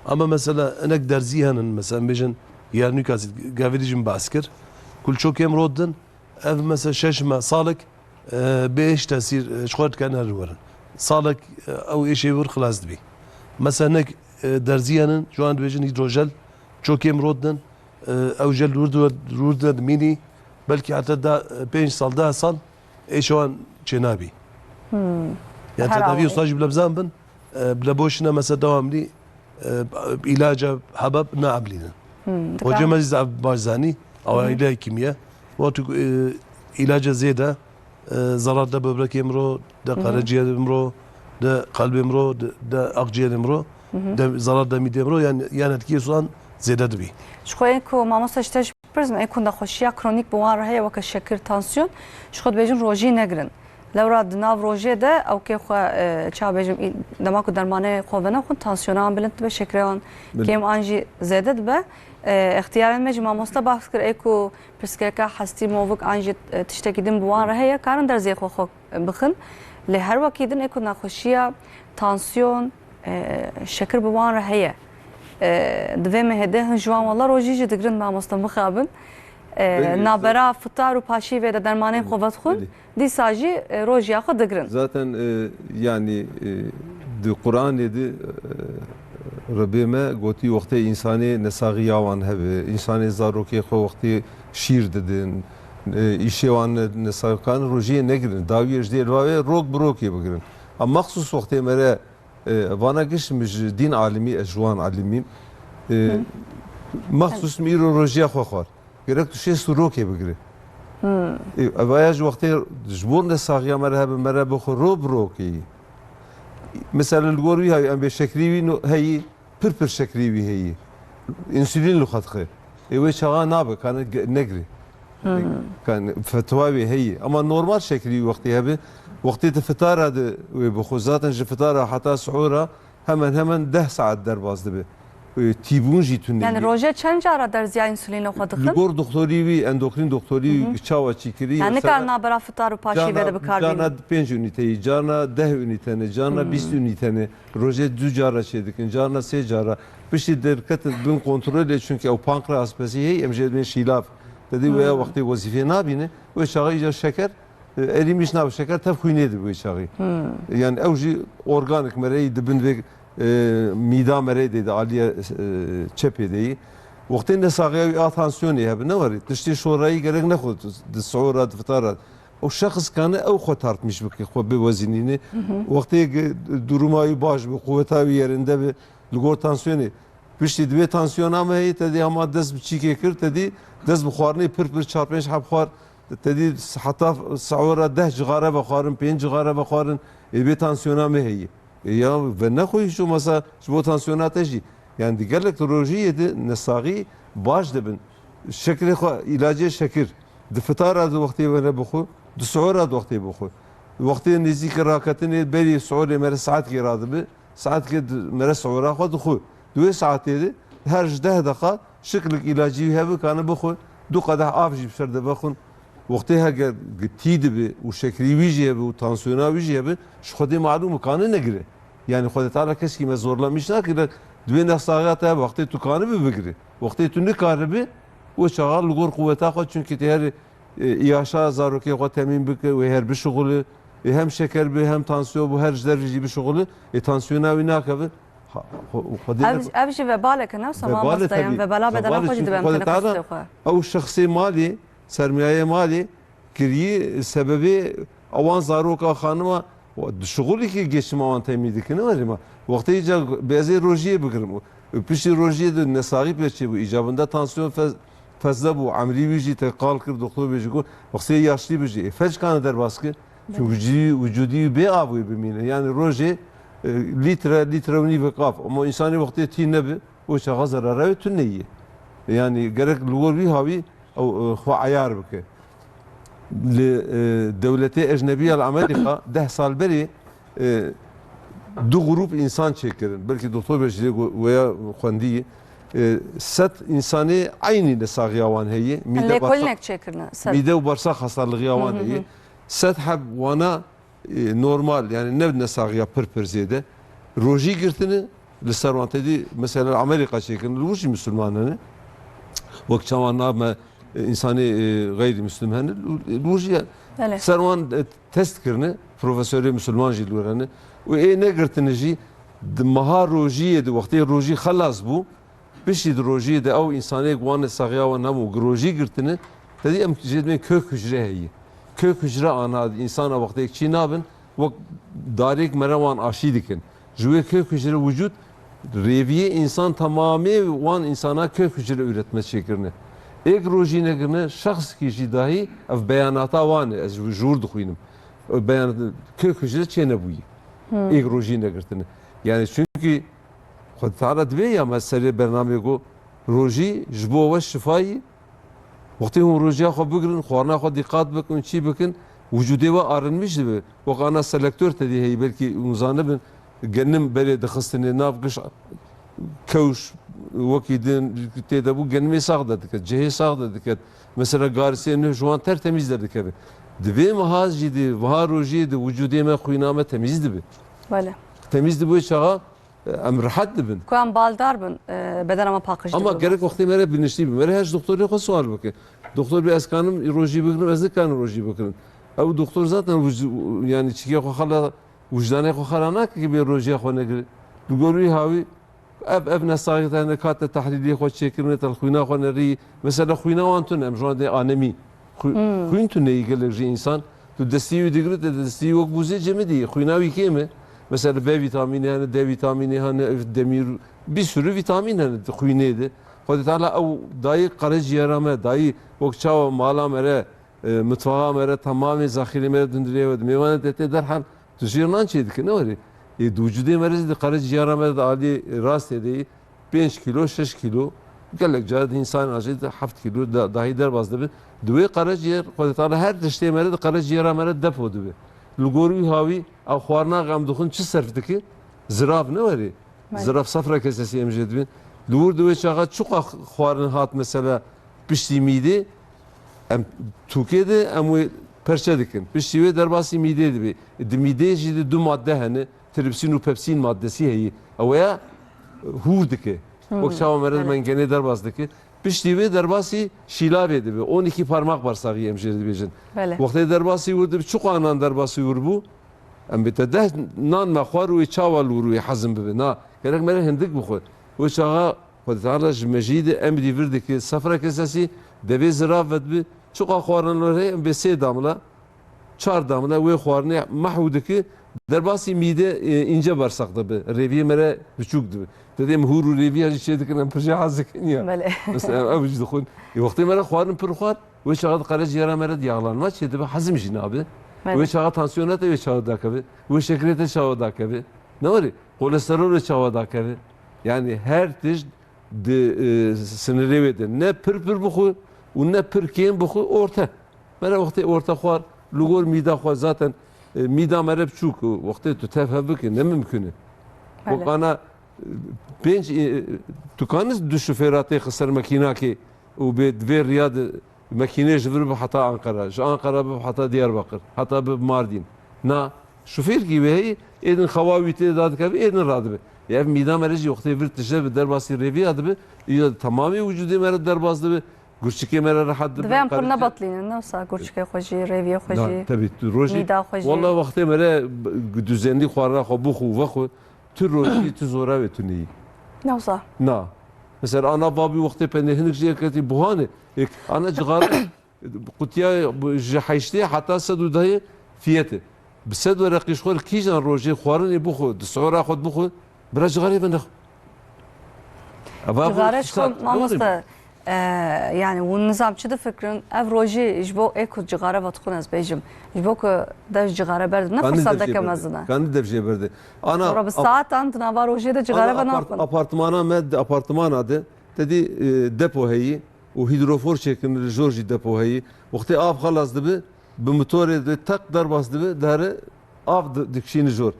Ama mesela hinek derzî henin, mesela em bêjin hyaluronik asit, gavê dî jî min behs kir. Ku li çokê mirov din, ev mesela şeş meh, salek, e, bê êş tesîr, e, ji xwe dike ne li werin. Salek, e, ew êşê wir xilas dibî. Mesela hinek, e, derzî henin, ji wan dibêjin hîdrojel, çokê mirov din, e, ew jel rûr di-, rûr de dimînî, belkî heta da, e, pênc sal, deh sal êşa wan çênabî. Hmm. Yani Her tedavî awayî. Usta jî bile bizan bin, e, bile boşuna mesela devamlî, e, îlaca hebeb neeblînin. Hmm, Hocê dikar. Me zî zaf baş zanî, awa Hmm. îlaya kîmye. Wextî ku, e, îlaca zêde, e, zarar de böbrekê mirov, de Hmm. qereciyerê mirov, de qelbê mirov, de, de akciğerê mirov, Hmm. de zarar de mîdê mirov, yani, yani etkiyê sudan zêde dibî. Ji xwe ku mamoste ji te jî Pirs me, ê ku nexweşiya kronîk bi wan re heye, weke şekir, tansiyon, ji xwe dibêjin rojî negirin. Lewra di nav rojê de ew kê xwe, e, ça bêjim, î-, dema ku dermanê xwe venexwin, tansiyona wan bilind dibe, şekirê wan Bilind. Kêm an jî zêde dibe. E, extiyarên me jî mamoste behs kir, ê ku pirsgirêka hestî, movik an jî, e, tiştekî din bi wan re heye, karin derzê xwe xwe bixin. Lê her wekî din ê ku nexweşiya tansiyon, e, şekir bi wan re heye. E, divê me hêdî hin ji wan wela rojî jî digirin mamoste mixabin. E, Peki, navbera fitar û paşîvê de dermanên xwe vedixwin. Belê. Dîsa jî, e, rojiya xwe digirin. Zaten, e, yanî, e, di Quranê de, e, Rebê me gotî, wextê însanê nesaxiya wan hebe, însanê zarokê xwe wextê şîr didin, e, îşê wan ne-, nesaxikan rojiyê negirin. Dawiyê ji dê li va wê rok bi rokê bigirin. Em mexsûs wextê me re, e, vana giş min ji dîn alimî, ez ji wan alimîm. E, Hı. Mexsûs min îro rojiya xwe xwar. Gerek tu şêst û rokê bigire. Hmm. Ê, evaya ji wextê ji bo nesaxiya me re hebe, me re bixwe ro bi rokê. Mesela li gor wî hawî em bê şekrî wî no-, heyî, pir pir şekrî wî heyî. Însûlîn li xwe dixe. Ê wê çaxa nabe, kane ge-, negire. Hmm. Kane fetwa wê heyî. Ama normal şekrî wî wextê hebe, wextê tu fitara de wê bixwe. Zaten ji fitara heta sihura hemen hemen deh saet derbas dibe. E, tîbûn jî tune Yani ye. Roje çend cara derziya însûlîna xwe dixin? Li gor doktorî wî, endokrîn doktorî Hı hı. çawa çî kirî, Yani mesela nikar navbera fitar û paşîvê de bi kar bînin? Carna pênc unîteyî, carna deh unîte ne, carna Hmm. bîst unîte ne. Rojê du cara çê dikin, carna sê cara. Piştî derketin bin kontrolê, çunke ew pankreas pesî heyî, em jê dibên şîlav. Te dî weya Hmm. wextê wezîfê nabîne, wê çaxê îca şeker E, erî miş nav şeker tev xwînê dibe wê çaxî. Hmm. Yani ew jî organik mereyî di bin vê, e, mîda mereyî de, de aliyê, e, çepê de yî. Wextê nesaxiya wî a tansiyonê hebe, ne warî. Tiştê şorayî gerek nexwe di sihora, di fitara. O şexs kane ew xwe tartmîş bike, xwe biwezînîne. Hı hı. Wextê ge-, duruma wî baş be, quweta wî yerinde be, li gor tansiyonê. Piştî divê tansiyona me heye, te dî hema dest bi çîkê kir, te dî dest bi xwarinê pir pir çar pênc heb xwar, te dî heta sehora deh cixare vexwarin, pênc cixare vexwarin, ê vê tansiyona me heye. Ê ya venexwe hîç olmasa ji bo tansiyona te jî. Yani di gelek rojiyê de nesaxî baş dibin. Şekrê xwe, îlacê şekir, di fitara di wextê were bixwe, di sihora di wextê bixwe. Wextê nêzîkî raketinê berî sihorê mere saetkê radibe, Saetkê di-, mere sihora xwe dixwe. Di wê saetê de her ji deh deqa şiklik îlacî wî hebe kane bixwe, du qedeh av jî bi ser de vexwin. Wextê heger tî dibe û şekrî wî jî hebe û tansiyona wî jî hebe, ji xwedê malûm e kane negire. Yani Xwedê Teala keskî me zorlemîş nake, lê di wê nesaxiya te hebe, wextê tu kanibe bigire. Wextê tu nikaribe, wê çaxa li gor quweta xwe, çunkî tê herê e, îaşa zarokê xwe temîn bike, wê her bişuxule, e, hem şeker be, hem tansiyon be, her ji dervî jî bişuxule, e, tansiyona wî nakeve. Ha, xwe, xwedê Ev, ne- ev jî vebalek e, ne wisa Vebal e mamoste, yan tabii. Vebala bedena Vebal e, xwe jî çünkü dibe em Xwedê têne Teala xistê xwe. Ew şexsê malê, sermayeyê malê, kirî, e, sebebê ewan zaroka xanima, wa, di şuxulekî geçima wan temî dikine, werê ma. Wextê îca bi ez ê rojiyê bigirim. Piştî rojiyê de nesaxî pê çêbû, îcabında tansiyon fe-, fezle bû, emrî wî jî te qal kir, doktor bê jî got, wexsê yaşlî bijî, ê fec kane derbas kir. Çünkü Belê. wicî-, wicûdî wî bê av wê bimîne. Yani rojê, e, lître, lître û nîvek av. Ama însanê wextê tî nebi, o çaxa zerara wê tune ye. Yani gerek li gor wî hawî ew, e, xwe eyar bike. Li, e, dewletê ecnebî ya li Amerîka deh sal berê, e, du grûp însan çêkirin. Belkî doktor be ji lê go-, weya xwendî. E, sed însanê eynî nesaxiya wan heye. Mîde Lêkolînek bağırsak, çêkirine, sed. mîde û bağırsak hastalığı wan Hı hı heye. hı. Sed heb wana e, normal, yani ne nesaxiya pir pir zêde. Rojî girtine, li ser wan te dî, mesela Amerîka çêkirin, li wir jî misilman hene. Wek çawa nav me, e, însanê, e, xeyrî misilm hene, li wir jî Belê. ser wan, e, test kirine, profesorê misilman jî li wir hene. Û ê negirtine jî, di meha rojiyê de, wextê rojî xelas bû, Piştî di rojiyê de ew însanê ku wan nesaxiya wan hebû, ku rojî girtine, te dî em jê dibên kök hücre heye. Kök hücre ana di însana wextê yek çî nabin, wek darêk mere wan aşî dikin. Ji wê kök hücre wicûd rêviyê însan temamê wan însana kök hücre üretme çêkirine. Êk rojî negirine, şexskî jî dahî ev beyanata wan e, ez ji wir dixwînim. Ew beyanat, kök hücre çênebûyî. Hmm. Êk rojî negirtine. Yani çünkü Xwedê Teala divê ya me serê bernameyê got, rojî ji bo we şifa yî. Wextê hûn rojiya xwe bigirin, xwarina xwe dîqat bikin, çî bikin, wicûdê we arinmiş dibe. Wek ana selektör te dî heyî, belkî hûn zanibin, genim berê dixistine nav giş, kewş, wekî din tê de bû, genimê sax de diket, cihê sax de diket. Mesela garisê nuh ji wan ter temîz derdikeve. Di vê meha jî de, viha rojiyê de wicûdê me, xwîna me temîz dibe. Belê. Temîz dibe wê çaxa, e, em rehet dibin. Ku em baldar bin, e, bedena me paqij dibe. Ama gerek wextê me re bilinçlî bin. Me re her ji doktorê xwe sual bike. Doktor bê ez kanim rojî bikirim, ez nikanim rojî bikirim. Ew doktor zaten wic-, yani çikiya xwe xala, wijdanê xwe xala nake ki bê rojiya xwe negire. Li gor wî hawî ev, ev nesaxî te hene kate tehlîlê xwe çêkirine, te xwîna xwe nerî. Mesela xwîna wan tune, em ji wan dê anemî. Xwi-, Hmm. Xwîn tune yî gelek ji însan. Tu destî wî digire, te destî wek bûzê cemidî. Xwîna wî kêm e. Mesela B vîtamînê hene, D vîtamînê hene, demîr, bir sürü vîtamîn hene di xwînê de. Xwedê Teala ew dayî qereciyera me, dayî wek çawa mala me re, e, mitfaxa me re, temamê zexîrê me re dundiriye we di mêvanê te tê derhem. Tu jê nan çê dike, ne werê. Ê, di wicudê me re zî di qereciyara me re di aliyê rastê de yî pênc kîlo, şeş kîlo, gelek cara di însan ajê de heft kîlo da-, dahî derbas dibe. Di wê qereciyê Xwedê Teala her tiştê me re di qereciyara me re depo dibe. Li gor wî hawî ew xwarina em dixwin çi serf dike? Zirav ne werê. Belê. Zirav sefra kesesî em jê dibin. Li wir di wê çaxa çiqa xwarin hat mesela piştî mîdê, em tûkê de em wê perçe dikin. Piştî wê derbasî mîdê dibe. Di mîdê jî de du madde hene. Tripsîn û pepsîn maddesî heye. Ew ya hûr dike. Hı hı. Wek çawa mere Belê. Mengenê derbas dike. Piştî wê derbasî şîlavê dibe. On iki parmak bağırsağı em jê dibêjin. Belê. Wextê derbasî wir dibe, çiqa nan derbasî wir bû? Em bê te deh nan me xwar û wê çawa li wir wê hezm bibe? Na, gerek mere hindik bixwe. Wê çaxa Xwedê Teala ji mejî de emrî vir dike, sefra kesesî devê zirav vedbi, çiqa xwarin li heye, em bê sê damla, çar damla wê xwarinê mehw dike, derbasî mîde, e, înce bersak dibe, rêviyê mere biçûk dibe. Te dê mihûr û rêviya jî çê dikin, em pir jê hez dikin ya. Belê. Mesela ew jî dixwin. E, wextê mere xwarin pir xwar, wê çaxa di qereciyera mere de yağlanma çê dibe, hezim jî nabe. Belê. Wê çaxa tansiyona te wê çaxa dakeve, wê şekerê te çaxa dakeve. Ne werê, kolesterol wê çaxa dakeve. Yani her tişt di, e, sinirê wê de. Ne pir pir bixwe û ne pir kêm bixwe, orte. Mere wextê orte xwar, li gor mîda xwe zaten, e, mîda mere biçûk, wextê tu tev hev bike, ne mimkun e. Belê. Wek ana, e, pênc, e, tu kanî du şofêra têxi ser mekînakê û bê, di vê riya de mekînê ji vir bi heta Anqara, ji Anqara bi heta Diyarbakir, heta bi Mardîn. Na, şofêrkî wê heyî, êdin xewa wî tê dadikeve, êdin radibe. Ev mîda mere jî wextê vir tije bi derbasî rêviya dibe, îro tamamê wicudê mere derbas dibe, gurçikê mere rehet dibe. Divê em pir nebetlînin, ne wisa gurçikê xwe jî, rêviyê xwe Na, jî, tebî, tu rojî, mîda xwe jî. Walla wextê mere b-, düzenlî xwarina xwe bixwe û vexwe, tu rojî, tu zora wê tu neyî. Ne wisa. Na. Mesela ana babî wextê penê hinik jê ketî buhane. Ek, ana cixare Qutiya bu ji heştê heta sed û dehê fiyet e. Bi sed wereqî ji xwe li kîjan rojê xwarinê bixwe, di sihora xwe bixwe, bira cixarê venexwe. Eva bu Cixare ji xwe, fîsat, mamoste, e, yani hûn nizam çi difikirin? Ev rojî ji bo ê ku cixare ve dixwin ez bêjim. Ji bo ku dev ji cixare berdin. Ne Kanî firsateke dev jê mezin e. Kanî dev jê berde. Ana Sonra bi ap-, saetan di nava rojê de cixare ana ve apart-, naxwin. Apartmana me, di apartmana de, te dî, e, depo heyî. û hîdrofor çêkirin, li jor jî depo heyî. Wextê av xelas dibe, bi motorê de teq derbas dibe, dihere av di-, dikişîne jor.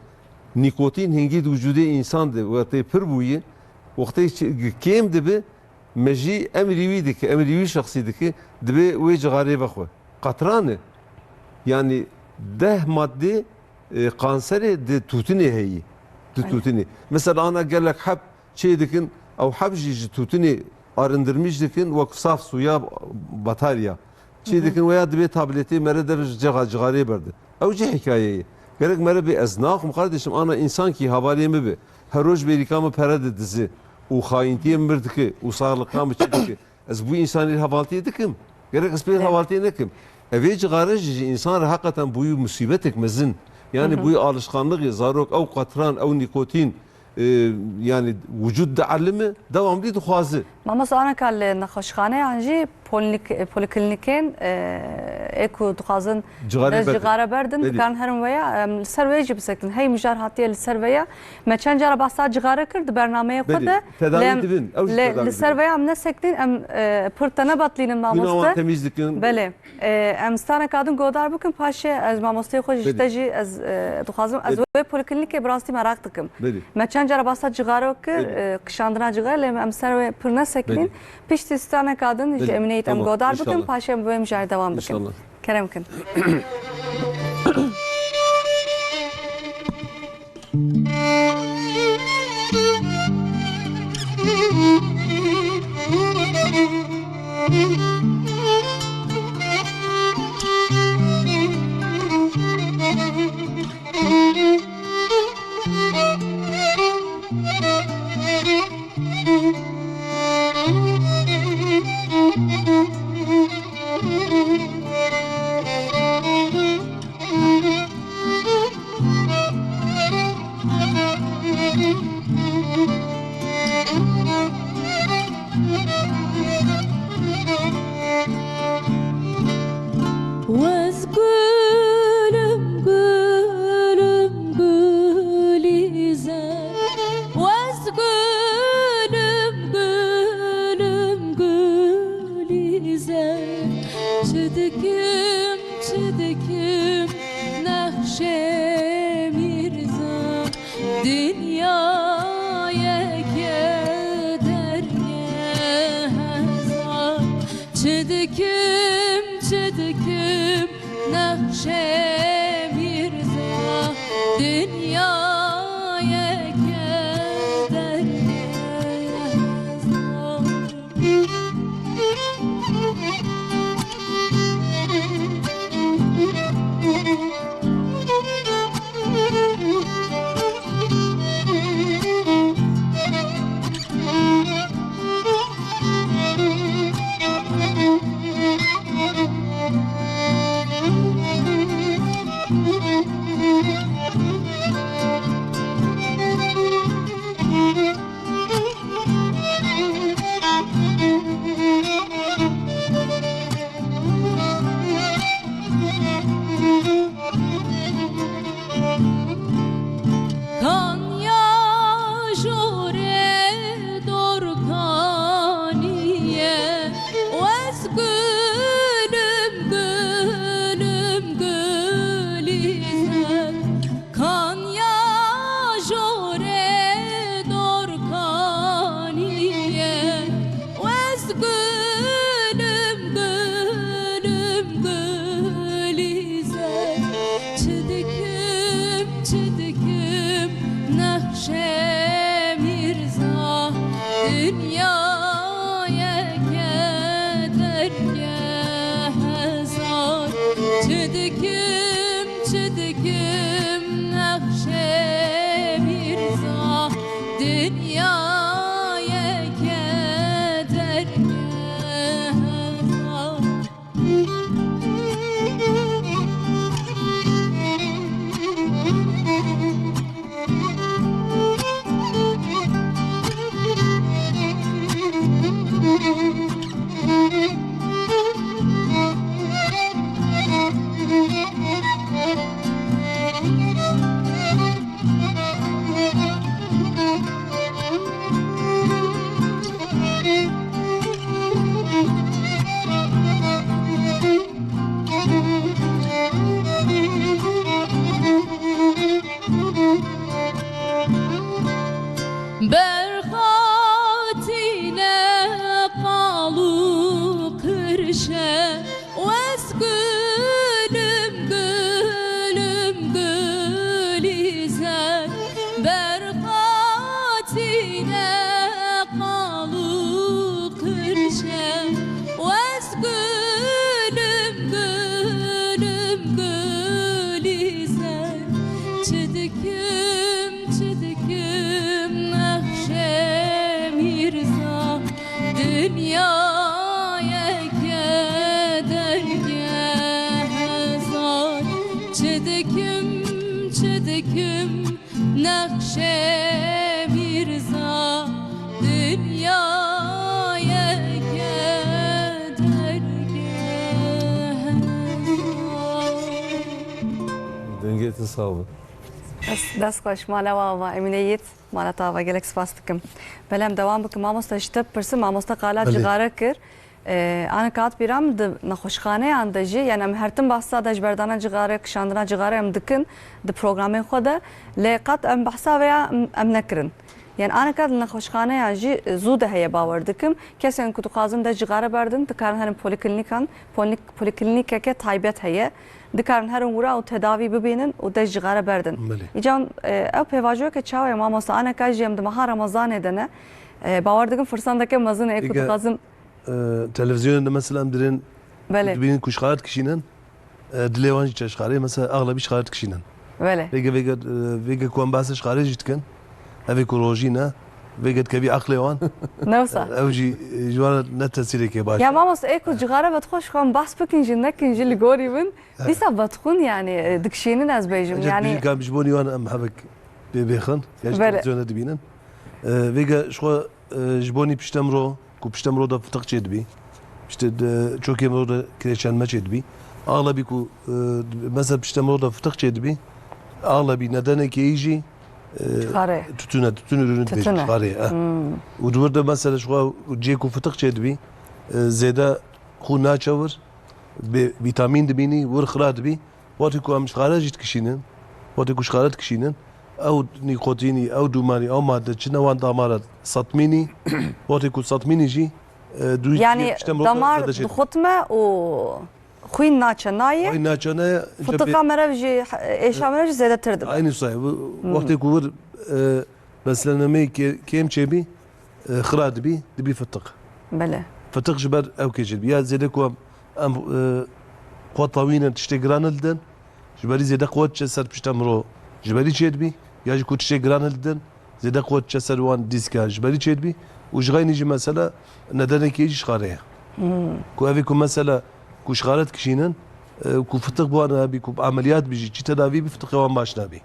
Nîkotîn hingî di wicûdê însan de wextê pir bûye, wextê çi-, kêm dibe, mejî emrî wî dike, emrî wî şexsî dike, dibe wê cixarê vexwe. Qetran e. Yanî deh madde, e, kanserê di tûtinê heyî. Di Aynen. tûtinê. Mesela ana gelek heb çê dikin, ew heb jî ji tûtinê arındırmış dikin, wek saf suya batarya. Çê Hı hı. dikin, weya dibê tabletê mere dev ji cexa cixarê berde. Ew jî hikaye ye. Gerek mere bê ez naxim, kardeşim, ana însan kî havalê min be. Her roj bêrîka min pere didize û xayîntiyê min dike û saxliqa min çi dike. Ez bû însanî hevaltiyê dikim. Gerek ez pê Evet. hevaltiyê nekim. Evê cixare jî ji însan re heqeten bûyî musîbetek mezin. Yani Hı hı. bûyî alişkanlixê, zarok ew qetran, ew nîkotîn, e, yani wicûd dielime, devamlî dixwaze. Mamoste, aneka li nexweşxaneyan jî polînik-, polîklînîkên, e, ê ku dixwazin Cixarê dest berdin. cixare berdin, Belê. dikarin herin weya, em, li ser wê jî bisektin. Hey mijar hatiye li ser weya. Me çend cara behsa cixare kir di bernameyê xwe Belê. de. Tedawî Lê em, dibin. Ew jî lê tedawî li ser dibin. weya em nesektin, em, e, pir te nebatlînin Bîna wan mamoste. temîz dikin. Belê. E, em straneka din godar bikin, paşê ez mamosteyê xwe ji Belê. te jî ez, e, dixwazim, ez Belê. wê polîklînîkê bi rastî meraq dikim. Belê. Me çend cara behsa cixaro kir, Belê. e, kişandina cixarê, lê em ser wê pir nesekinin. Belê. Piştî straneka din ji Belê. Emîneyê em Tamam. godar bikin, İnşallah. paşê em bi wê mijarê dewam bikin. İnşallah. Kerem kin. Wez gülüm, gülüm, Gülîze. Wez gülüm, gülüm, Gülîze. Çi dikim, çi dikim, nexşê Mîrza. Dinyayeke dergeheza. Çi dikim, çi dikim, nexşê Mîrza. Dinyayeke dergeheza. Kanya jore dorkaniye, wez gülüm, gülüm, Gülîze. Kanya jore dorkaniye, wez gülüm, gülüm, Gülîze. Çi dikim, çi dikim, nexşê Mîrza. Dinyayeke dergeh hezar. Çi dikim, çi dikim, nexşê Mîrza. Dinyayeke dergeh hezar. Berxatîne qal û qirşe, wez gülüm, gülüm, Gülîze. Berxatîne qal û qirşe, wez gülüm, gülüm, Gülîze. Çi dikim, çi dikim, nexşê Mîrza. Dinyayeke dergeh hezar. Çi dikim, çi dikim, nexşê Mîrza. Dinyayeke Sağ olun. Dest, dest xweş, mala we ava, Emîne Yiğit, mala te ava, gelek spas dikim. Belê, em dewam bikim. Mamoste, ji te pirsim, mamoste qala Belê. cixare kir. Ee, ana kat bîra min di nexweşxaneyan de jî, yani em her tim bahsa de ji berdana cixare, kişandina cixare em dikin di programên xwe de. Lê qet em behsa vê ya em, em nekirin. Yani ana kat li nexweşxaneyan jî zû de heye, bawer dikim. Kesên ku dixwazin dest cixare berdin, dikarin herin polîklînîkan, polî-, polîklînîkeke taybet heye. Dikarin herin wira û tedavî bibînin û dest cixare berdin. Belê. Îcan, e, ew pêvajoyeke çawa ye mamosta? Aneka jî em di meha Remezanê de ne. E, bawer dikim firsandeke mezin e ku Ege- dixwazin E, televîzyonê de mesela em dirên Belê. dibînin ku ji xare dikişînin, e, dilê wan jî çe ji xarê, mesela axlebî ji xare dikişînin. Belê. Vêge, vêge, e, vêge ku em behsa ji xarê jî dikin, evê ku rojî ne, vêge dikevî aqlê wan. Ne wisa? E, ew jî, e, ji wan ne tesîreke baş. Ya mamoste, ê ku cixare vedixwe ji xwe em behs bikin jî nekin jî li gorî min, dîsa vedixwin yani, e, dikişînin ez bêjim. Ece yani. Dibînin ka em ji bo nî wan em hevek bê bêxin, ya ji Belê. televîzyonê dibînin. E, vêge ji xwe e, ji bo nî piştemro, ku piştemro de fitiq çêdibî, işte de, çokê mro de kireçlenme çêdibî. Axlebî ku, e, mesela piştemro de fitiq çêdibî, axlebî nedenekê yî jî, e, Çixare. tütüne, tütün ürünü Tütüne. dibêjin, çixare, e. Hmm. Û di wir de mesela ji xwe cê ku fitiq çêdibî, e, zêde xûn naçe wir, bê vîtamîn dibînî, wir xira dibî. Wextê ku em ji xare jî dikişînin, wextê ku ji xare dikişînin, ew nîkotînî, ew dûmanî, ew madde çine wan damara setmînî, wextê ku setmînî jî, e, dû Yani piştem rok damar zêde çêdibî. dixutme û xwîn naçe nayê. Xwîn naçe nayê, ince Fitiqa bê- merev jî, êşa merev jî zêdetir dibe. Aynî sayê. Bu, Hmm. wextê ku wir, e, beslennemeyê kê-, kêm çêbî, e, xira dibî, dibî fitiq. Belê. Fitiq ji ber ew kê çêdibî. Ya zêde ku em, em, e, xwe tewînin tiştê giran didin, ji berî zêde qewet çe ser pişta miro ji berî çêdibî, ya jî ku tiştê giran didin, zêde qewet çe ser wan dîska ji berî çêdibî û ji xeynî jî mesela nedenekê jî ji xarê ye. Hmm. Ku evê ku mesela ku ji xare dikişînin, e, ku fitiq bi wan hebî, ku emeliyat bî jî, çi tedavî bî, fitiqê wan baş nabî.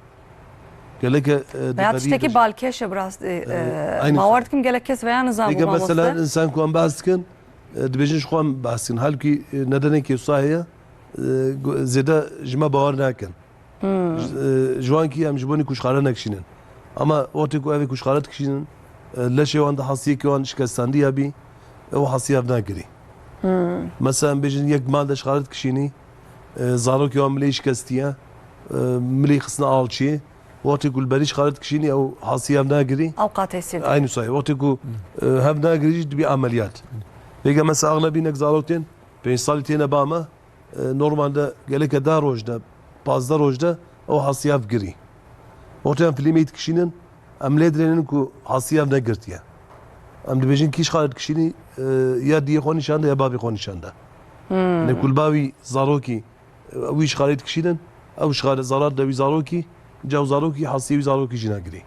Geleke, e, Veya di berî tiştekî de balkêş e bi rastî, e, e, aynî bawer şey. dikim gelek kes veya nizan Ege bû mesela mamoste. insan ku em behs dikin, e, dibêjin ji xwe em behs dikin. Halkî, e, nedenekê wisa heye, e, gu-, zêde ji me bawer nakin. Hmm. Ji, e, ji wan kî em ji bo nî ku ji xare nekişînin. Ama wextê ku evê ku ji xare dikişînin, e, leşê wan de hasiyekê wan şikestandî hebî, ew hasiya ev nagirî. Hmm. Mesela em bêjin yek mal de ji xare dikişînî, e, zarokê wan milê şikestiye, e, milê xistine alçiyê. Wextê ku li berî ji xare dikişînî ew hasiya ev nagirî. Ew qatêsî. Aynî sayê. Wextê ku, e, hev nagirî jî dibî ameliyat. Vêge mesela axlebî nek zarok tên, pênc salî têne ba me, e, normalde geleke deh roj de, pazdeh roj de ew hasiya ev girî. Wextê em filîmê dikişînin, em lê dirênin ku hasiya ev negirtiye. Em dibêjin kî ji xare dikişînî, e, ya diyê xwe nîşan de ya bavê xwe nîşan de. Hmm. Ne ku li ba wî zarokî, e, wî ji xarê dikişînin, ew ji xare zarar de wî zarokî, ca ew zarokî hasiyê wî zarokî jî nagirî.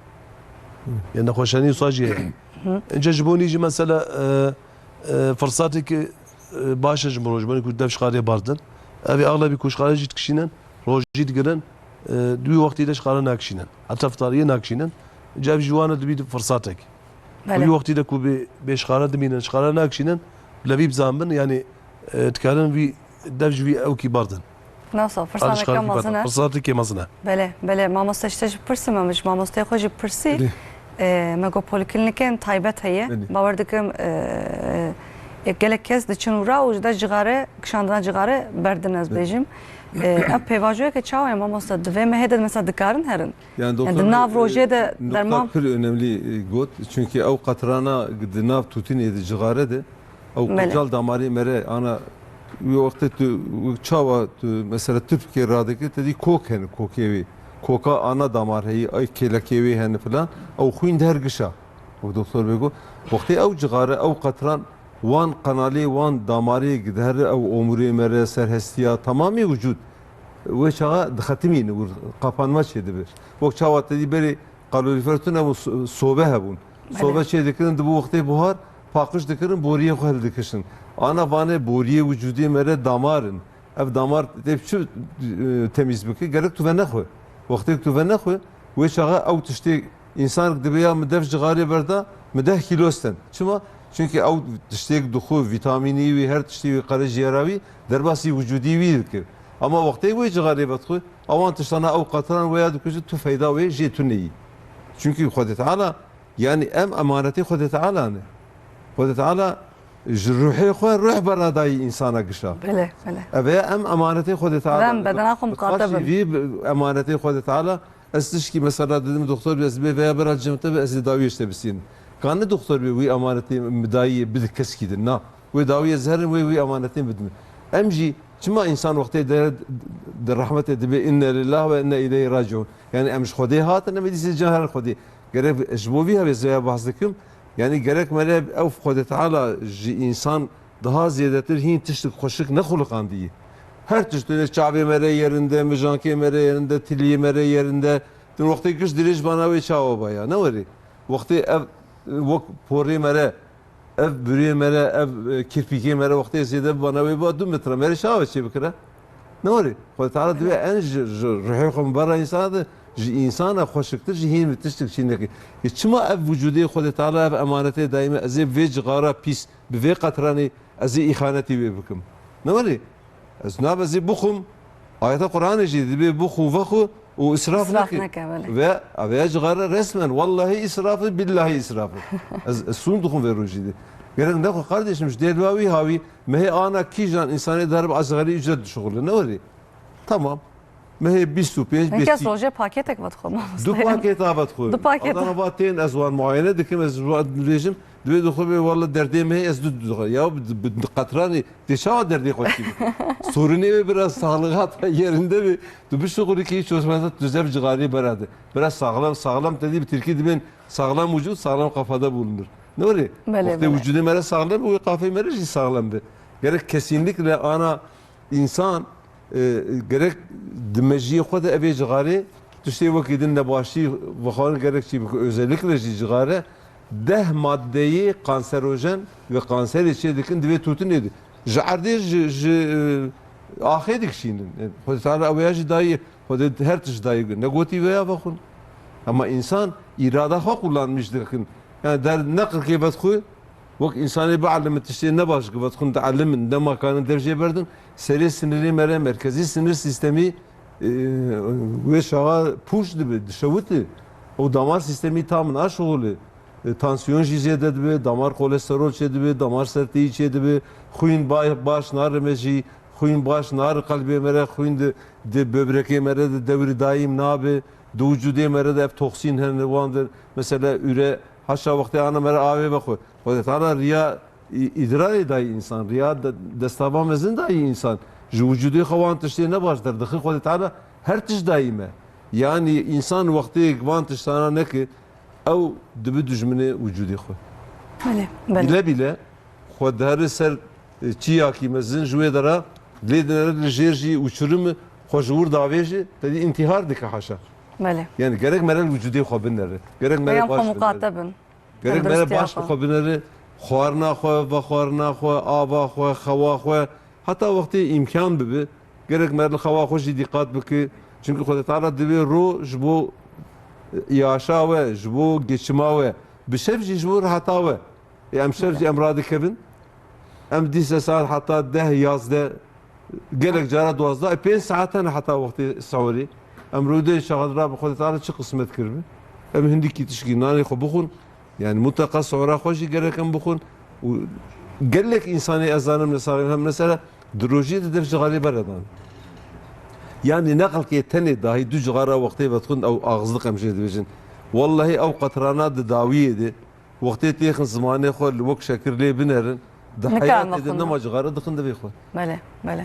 Hmm. Yani nexweşanî wisa jî heye. Hı. Înca ji bo nî jî mesela, e, e, firsateke, e, baş e ji mirov, ji bo nî ku dev ji xarê berdin. Ev ê axlebî ku ji xarê jî dikişînin, rojî digirin, e, di wî wextî de ji xare nakişînin. Heta fitariyê nakişînin. Înca ev ji wan e dibî firsatek. Belê. Wî wextî de ku bê, bê ji xare dimînin, ji xare nakişînin, levî bizanbin, yani, e, dikarin wî dev ji wî ewkî berdin. Nasıl? Fırsateke mezin e. Fırsateke mezin e. Belê, belê. Mamoste ji te jî pirsim, em ji mamosteyê xwe jî pirsî. Belê. E, me got polîklînîkên taybet heye. Belê. Bawer dikim, e, e, gelek kes diçin û ra û ji de cixare, kişandina cixare berdin ez Belê. bêjim. E, ev pêvajoyeke çawa ye mamoste? Di vê mehê de mesela dikarin herin? Yani Yani doktor di nav bey, rojê de e, nokta derman pir önemli, e, got. Çünkü ew qetrana di nav tûtinê de, cixare de, ew Belê. qecal damarê me re ana wî wextê tu çawa tu mesela tüpkê radike, te dî kok hene, kokê wê. Koka ana damar heyî, ay kêlekê wê hene filan. Ew xwîn di her gişa. Ew doktor bê got. Wextê ew cixare, ew qetran wan qenalê, wan damarê gidihere ew omurê me re, serhestiya, tamamê wicûd wê çaxa dixetimîne, wir qapanma çêdibe. Wek çawa te dî berê kalorîfer tune bû, so-, sobe hebûn. Belê. Sobe çê dikirin, dibû wextê buhar, paqij dikirin, boriyê xwe hildikişin. Ana vanê boriyê wicûdê me re damar in. Ev damar tê çi, e, temîz bike? Gerek tu venexwe. Wextê ku tu venexwe, wê çaxa ew tiştê însan dibe ya min dev cixarê berda, min deh kîlo sten. Çima? Çünkü ew tiştêk dixwe, vîtamînî wî, her tiştê wî, qerejiyera wî, derbasî wicûdî wî dikir. Ama wextê wê cixarê vedixwe, Awan tiştana ew qetran wê ya dikujin, tu feyda wê jê tu neyî. Çunkî Xwedê Teala, yanî em emanetê Xwedê Teala ne. Xwedê Teala ji ruhê xwe ruh bera dayî însana gişa. Belê, belê. Ev ya em emanetê Xwedê Teala Ve em ne. bedena xwe Bi muqate xaşî bin. vî bi-, emanetê Xwedê Teala, ez tişkî mesela didim doktor bi, ez bê veya bera cem te bi, ez ê dawiyê ji te bisînim. Ka ne doktor bê wî emanetê min dayî bide keskî din. Na. Wê dawiyê zehrin wê wî emanetê min bidin. Em jî çima însan wextê de, de rehmetê dibe inne lillah ve inne ileyhi raciun. Yani em ji Xwedê hatin, em ê dîsê cem herin Xwedê. Gerek ji bo vî hevê zêya behs dikim. Yani gerek mere ew Xwedê Teala ji însan daha zêdetir hîn tiştik xweşik nexuliqandiye. Her tişt tune çavê mere yerinde, mijankê mere yerinde, tiliyê mere yerinde. Din wextê giş dirêj bana wê çawa baya. Ne werê? Wextê ev wek porê mere, ev burê mere, ev, e, kirpîkê mere wextê zêde bana wê ba du metre. Mere çawa çê bikire? Ne werê? Xwedê Teala divê en ji, ji ruhê xwe min bera însan de, ji însana xweşiktir, ji hîn min tiştik çî neke. Yê çima ev wicûdê Xwedê Teala ev emanetê dayî me, ez ê vê cixara pîs, bi vê qetranê, ez ê îxanetî wê bikim? Ne werê? Ez nabe zî bixwim. Ayeta Qur'anê jî dibê bixwu vexwu û israf İsraf neke. neke, belê. Ve aveya cixare resmen. Wallahî israf e, billahî israf e. Ez, ez sûn dixwim vê rojî de. Gerek nexwe kardeşim ji dêrva wî hawî mehê ana kîjan insanê derb azgarî ücret dişuxule. Ne werê? Tamam. Mehê bîst û pênc, Hinkes bîst rojê paketek vedixwe, mamoste. Du paket a vedixwe. Du paket. Adana va tên ez wan muayene dikim, ez wan dibêjim. Divê dixwe bê, walla derdê me heye, ez du dixwe. Ya bi, bi, bi qetranê tê çawa derdê xwe çî bike? Sorunê wê biraz sağlığa ta yerinde bê. Tu bişuxulî ki hiç olmazsa tu zev cixarê berade. Biraz sağlam, sağlam te dî bi tirkî dibên sağlam vücut, sağlam kafada bulunur. Ne öyle? Belê, Wextê belê. Vücudê mere sağlam be, wê qafê mere jî sağlam be. Gerek kesinlikle ana însan, e, gerek di mejiyê xwe de evê cixarê tiştê wekî din nebaşî vexwarin gerek çî bike. Özellikle jî cixare deh maddeyê kanserojen ve kanserê çê dikin divê tûtinê de. Ji erdê ji, ji, e, axê dikişînin. E, Xwedê Teala ew ya jî dayî, Xwedê her tişt dayî negotî veya vexwin. Ama însan îrada xwe kullanmiş dikin. Yani der neqirkê vedxwe, Wek însanê bielimin tiştê nebaş ki vedixwin dielimin, nema karin dev jê berdin, serê sinirê me re merkezî sinir sîstemî, e, wê çaxa pûç dibe, dişewite. Ew damar sîstemî tam naşixulê. E, tansiyon jî zêde dibe, damar kolesterol çê dibe, damar serteyî çê dibe, xwîn ba-, baş narime jî, xwîn baş nari qelbê me re, xwîn di, di böbrekê me re de dewrî daîm nabe, di wicudê me re de ev toksîn hene wan de, mesela üre, haşa wextê ana me re avê vexwe. Xwedê Teala riya î-, îdrarê dayî însan, riya de-, destava mezin dayî însan. Ji wicûdê xwe wan tiştê ne baş derdixin, Xwedê Teala her tişt dayî me. Yanî însan wextê van tiştana neke, ew dibi dijminê wicûdê xwe. Belê, belê. Bîle bîle xwe dihere ser, e, çiyakî mezin, ji wê dera lê dinere li jêr jî uçurim xwe ji wir davêje, te dî întîhar dike haşa. Belê. Yani gerek mere li wicûdê xwe binere. Gerek mere Peyam baş xwe binere. Muqate bin. Gerek mere Tenduristiya baş xwe. Xwe binere, xwarina xwe, vexwarina xwe, ava xwe, xewa xwe, heta wextê îmkan bibe, gerek mere li xewa xwe jî dîqat bike. Çimkî Xwedê Teala divê ro ji bo, e, yaşa we, ji bo geçima we, bi şev jî ji bo reheta we. Ê em şev jî em radikevin. Em dîse saet heta deh yazdeh, gelek cara duwazdeh, pênc saet hene heta wextê sehurê. Em rûdê şaxadra bi Xwedê Teala çi qismet kiribi? Em hindikî tişkî nanê xwe bixwin. Yani mutlaka sehura xwe jî gerek em bixwin. Û gelek însanê ez zanim li saxlem hem mesela di rojî de dev cixarê beredan. Yani neqilkê tenê dahî du cixara wextê vedixwin ew axizlik em jê dibêjin. Wellahî ew qetrana di dawiyê de Wextê têxin zimanê xwe li wek şekir lê binerin, di Nikarin heyatê de vexwin nema de. Cixare dixin devê xwe. Belê, belê.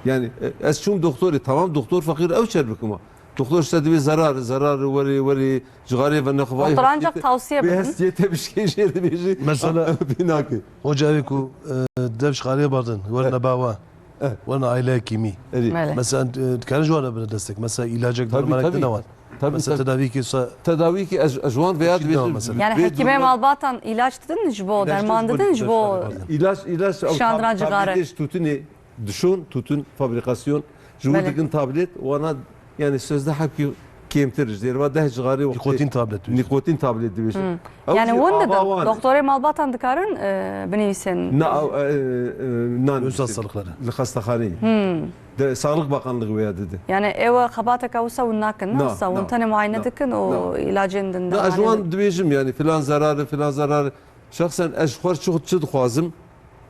Yani, e, ez çûm doktorê, tamam doktor feqîr ew çer bikima. Doktor işte divê zerar, zerar werê, werê, cixarê ve nexwe vay Doktor ancak hestiyê te-, tavsiye vê bidin. Hestiyê te bişkê jê dibêjî. Mesela, Pê nake. Hoca evê ku, e, dev cixarê bardin, werine Evet. bawa. Evet. Werine aile hekîmî. Erê. Belê. Mesela, e, dikarin ji wan re bine destek. Mesela, ilacek, Tabii, dermanek tabii. dine wan. Tabii, Mesela, tabii. tedavîkê sa- Tedavîkê ez, ez ji wan veya Çi dibêjim, devam mesela? Yani vê hekîmê durumda malbatan ilaç didin ji bo, İlaç derman didin, didin ji bo. ilaç, ilaş, Şandina cixare. Tabletê ji tûtinê dişon, tûtin, fabrikasyon, ji wir Belê. dikin tablet, wana, yani sözde hepkî kêmtir ji derva deh cixarê wextê Nîkotin tablet dibêjin. Nîkotin tablet dibêjin. Hmm. Ew Yani jî hûn ava didin. wan e. Doktorê malbatan dikarin, e, binivîsin. Na, ew, e, e, nan Özel dibêjin. sağlıkları. Li xestexaneyê. Hmm. De, Sağlık Bakanlığı wê ya dide. Yani ew xebateke wisa hûn nakin, ne? Na, Wisa hûn na, tenê muayene na, dikin û na. ilacên din Na, ez ji wan dibêjim, yani, filan zerarê, filan zerarê. Şexsen ez ji xwe çi, çi dixwazim?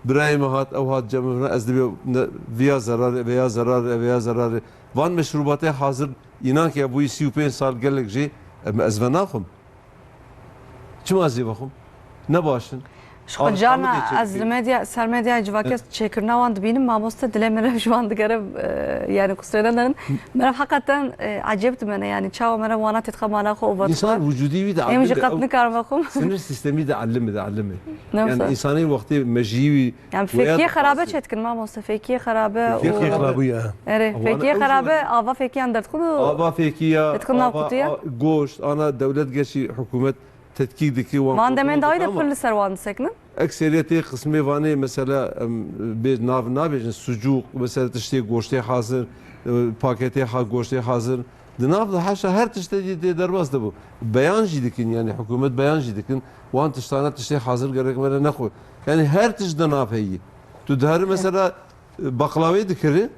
Birayê me hat, ew hat cem min, ez dibê ne, viya zerarê, veya zerarê, veya zerarê. Van meşrûbatê hazir, înan ke bûyî sî û pênc sal gelek jê, em, ez ve naxwim. Çima ez ê vexwim? Ne baş in. Ji xwe Av-, carna avê ez çêdikê. li medya, ser medyayê civakê Evet. çêkirina wan dibînim, mamoste dilê min rev ji wan digere, e, yani kusrê nedanin. Merev heqeten, e, ecêb dimene, yani çawa merev wana têdixe mala xwe û ve Însan dixwe. vücudî wî de Em jî ellim e, qet ew nikarin vexwim. Sinir sistemî de ellim e, de ellim e. Ne Yani wisa? însanê wextê mejiyî wî Yani weya fêkiyê xerabe dixwazî. çêdikin mamoste, fêkiyê xerabe Fêkiyê û Fêkiyê xerabe. xerabe ya. Erê, Wana fêkiyê ew xerabe, jî ava fêkiyan derdixwin û Ava fêkiya, derdixwin nav ava, qutiya. a, goşt, ana dewlet gerçî hikûmet tetkîk dike wan Van kontrol demên dawî dike de ama pir li ser wan disekinin. ekseriyetê qismê vanê mesela em bê nav nabêjin sucûq, mesela tiştê goştê hazir, e, paketê ha goştê hazir. Di nav de haşa her tiştê dî tê derbas dibû. Beyan jî dikin, yani hikûmet beyan jî dikin. Wan tiştana tiştê hazir gerek me re nexwe. Yani her tişt di nav heyî. Tu diherî mesela, e, baqlawê dikiri,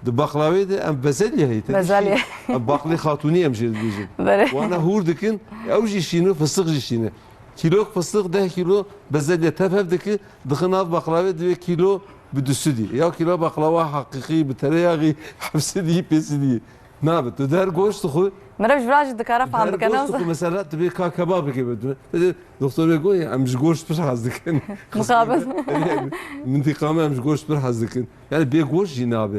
di baqlawê de em bezelye heye. Bezelye. Em baqlê xatûnî em jê dibêjin. Belê. Wana hûr dikin, ew jî şîne, fistix jî şîne. Kîlok fistix deh kîlo bezelye tev hev dike, dixin nav baqlawê divê kîlo bi du sed î. Ya kîlo baqlawa heqîqî bi tereyaxî heft sed î, pênc sed î. Nabe, tu der goşt dixwe. Meriv ji vira jî dikare fehm Der bike, goşt ne? dixwe, mesela tu bê ka kebabekê bidine. Te dê, doktor bê goyê, em ji goşt pir hez dikin. Mixabin. Qismê me, yani, mintiqa me em ji goşt pir hez dikin. Yani bê goşt jî nabe.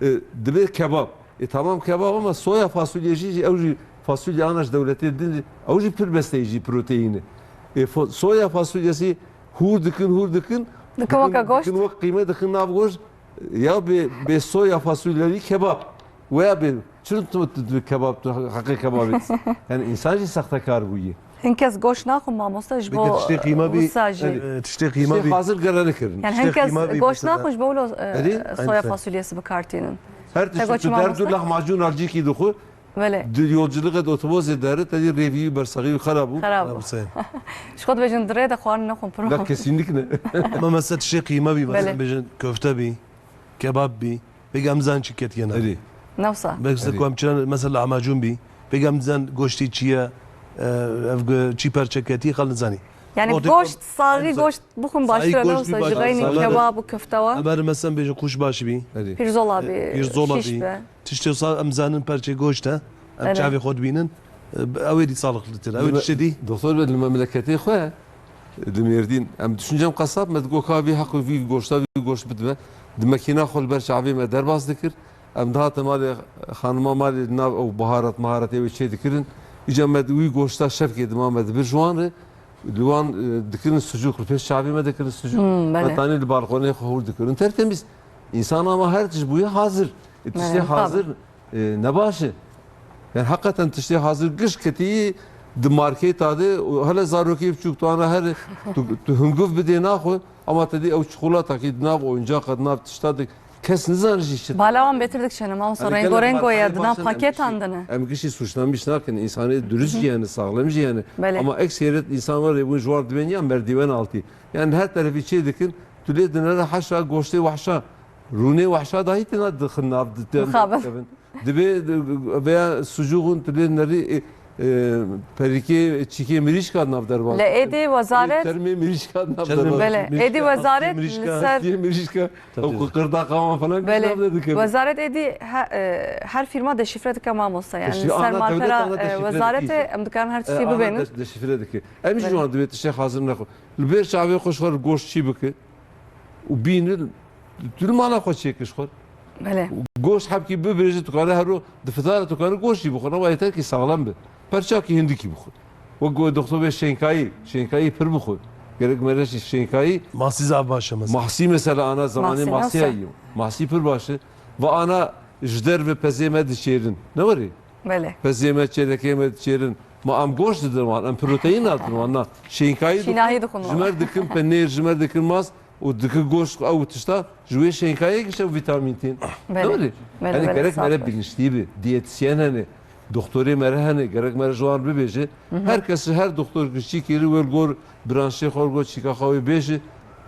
E, dibê kebab. E, tamam kebab ama soya fasulye jî, jî ew jî fasulye ana ji dewletê din, ew jî pir besteyî jî proteîn e. E, fo-, soya fasulyesî hûr dikin, hûr dikin. Dikin weke Dikin, goşt. dikin wek qîme, dikin nav goşt. Ya bê, bê soya fasulyelî kebab. Weya bê, çi tu, tu, tu kebab, tu heqê kebabê. Yani însan jî sextekar bûye. Hin kes goşt naxwin mamoste ji Bike bo tiştê qîma bî, wisa jî. Erê. e, tiştê qîma Tiştê bî. hazir gere nikirin. Yani Tiştê hin kes qîma bî goşt mesela. naxwin ji bo wilo, e, Erê? soya Aynen. fasulyesi bikartînin. Her Te tiştî got tu çima derdu mamoste? lahmacûn alcîkî dixwe. Belê. Di yolculuğê de otobozê deri, te dî rêvî bersexî xera bû. Xera bû. Xera bû. Ji xwe dibêjin di rê de xwarin nexwin piro. Da kesinlikle. Ama mesela tiştê qîma bî, mesela Belê. bêjin köfte bî, kebab bî. Pêk em zan çi ketiye ne. Erê. Ne wisa? Belki size Erê. ku em çiran mesela lahmacun bî. Pêk em zan goştî çi ye, e, ev go-, çi perçe ketiye xal nizanî. Yani Ortê goşt, saxî em zan- goşt bixwin saxî baştir e, ne goşt bî wisa? Ji baştir. xeynî Salam. kebab û kifte wa. Eber mesela bêjin quş baş bî. Erê. Pirzola E, bî, pirzola şîş bî. be. Tiştê wisa em zanin perçê goşt e. Em Erê. çavê xwe dibînin. E, ew ê dî saxliktir. Ew ê Li me-, tiştê dî. Doktor be, li memleketê xwe, li Mêrdîn, em düşüncem qesab me digo ka vî heq û vî goşta vî goşt bidime. Di mekîna xwe li ber çavê me derbas dikir. Em dihate malê xanima malê nav ew baharat maharatê wê çê dikirin. Îca me di wî goşta şevkê dima me dibir ji wan re. Li wan, e, dikirin sucûk, li pêş çavê me dikirin sucûk. Hmm, belê. Me tanî li balkonê xwe hûr dikirin. Tertemiz. Însan ama her tişt bûye hazir. E, tiştê Belê, hazir, tabii. e, ne baş e. Yani hakikaten tiştê hazir giş ketî di marketa de û hele zarokê biçûk tu ana her tu, tu hunguv bidê naxwe ama te dî ew çikolatakî di nav oyuncaka di nav tişta de kes nizane jî çi. Bala wan bêtir dikişene, mamosta, Yani rengo gelek rengo ye, markayê di nav baş in, em paketan gişî, dine. em gişî suçlamiş nakin. Însanê durist jî yani, saxlem jî yani. Belê. Ama ekseriet însan var ya, bûn ji wan dibên ya merdîwen altî. Yani her terefî çê dikin, tu lê dinere heşa goştê wehşa. Rûnê wehşa dahî têna dixin nav di-, Mixabin. dikevin. Dibê, di-, veya sucûxûn tu lê nerî, e, e, perîkê, çîkê mirîşka nav derbas Lê dikin. êdî wezaret Termê mirîşka nav Çermê derbas Belê, mirîşka, êdî wezaret mirîşka. li ser Çîkê mirîşka, Tabii. ew qirdaqa wan falan Belê. nav de dikin. Wezaret êdî he-, e, her firma deşifre dike mamosta, yani. Deşifre, Ser ana dewlet malpera, ana e, deşifre wezaretê dike. em dikarin her E, tiştî ana bibênin. de-, deşifre dike. Em jî Belê. wan divê tiştê hazir nexwe. Li ber çavê xwe ji xwe goşt çî bike. û bînir, tu li mala xwe çêkir ji xwe. Belê. Goşt hebkî bibirêjî, tu kare hero di fitara tu kare goşt jî bixwe, ama yeter ki saxlem be. Perçakî hindikî bixwe. Wek got doktor bê şênkayî, şênkayî pir bixwe. Gerek mere jî şênkayî. Mahsî zaf baş e mesela. Mahsî mesela ana zamanê Mahsî mahsî nasıl? Heye. Mahsî pir baş e. Ve ana ji derve pezê me diçêrin. Ne werê? Belê. Pezê me, çêlekê me diçêrin. Ma em goşt didin wan, em proteîn nadin wan, na. Şênkayî Şînahî dixwin, dixwin ji wan. me dikin penêr, ji me dikin mas û dikin goşt, ew tişta, ji wê şênkayê giş ew vîtamîn tên. Belê, Doğru. belê, Yani belê, gerek sağ mere ol. bilinçli bi, diyetisyen hene. Doktorê me re hene, gerek me re ji wan bibêje. Her kes, her doktor ki çî kiri, wê li gor branşê xwe, li gor çîka xwe wê bêje.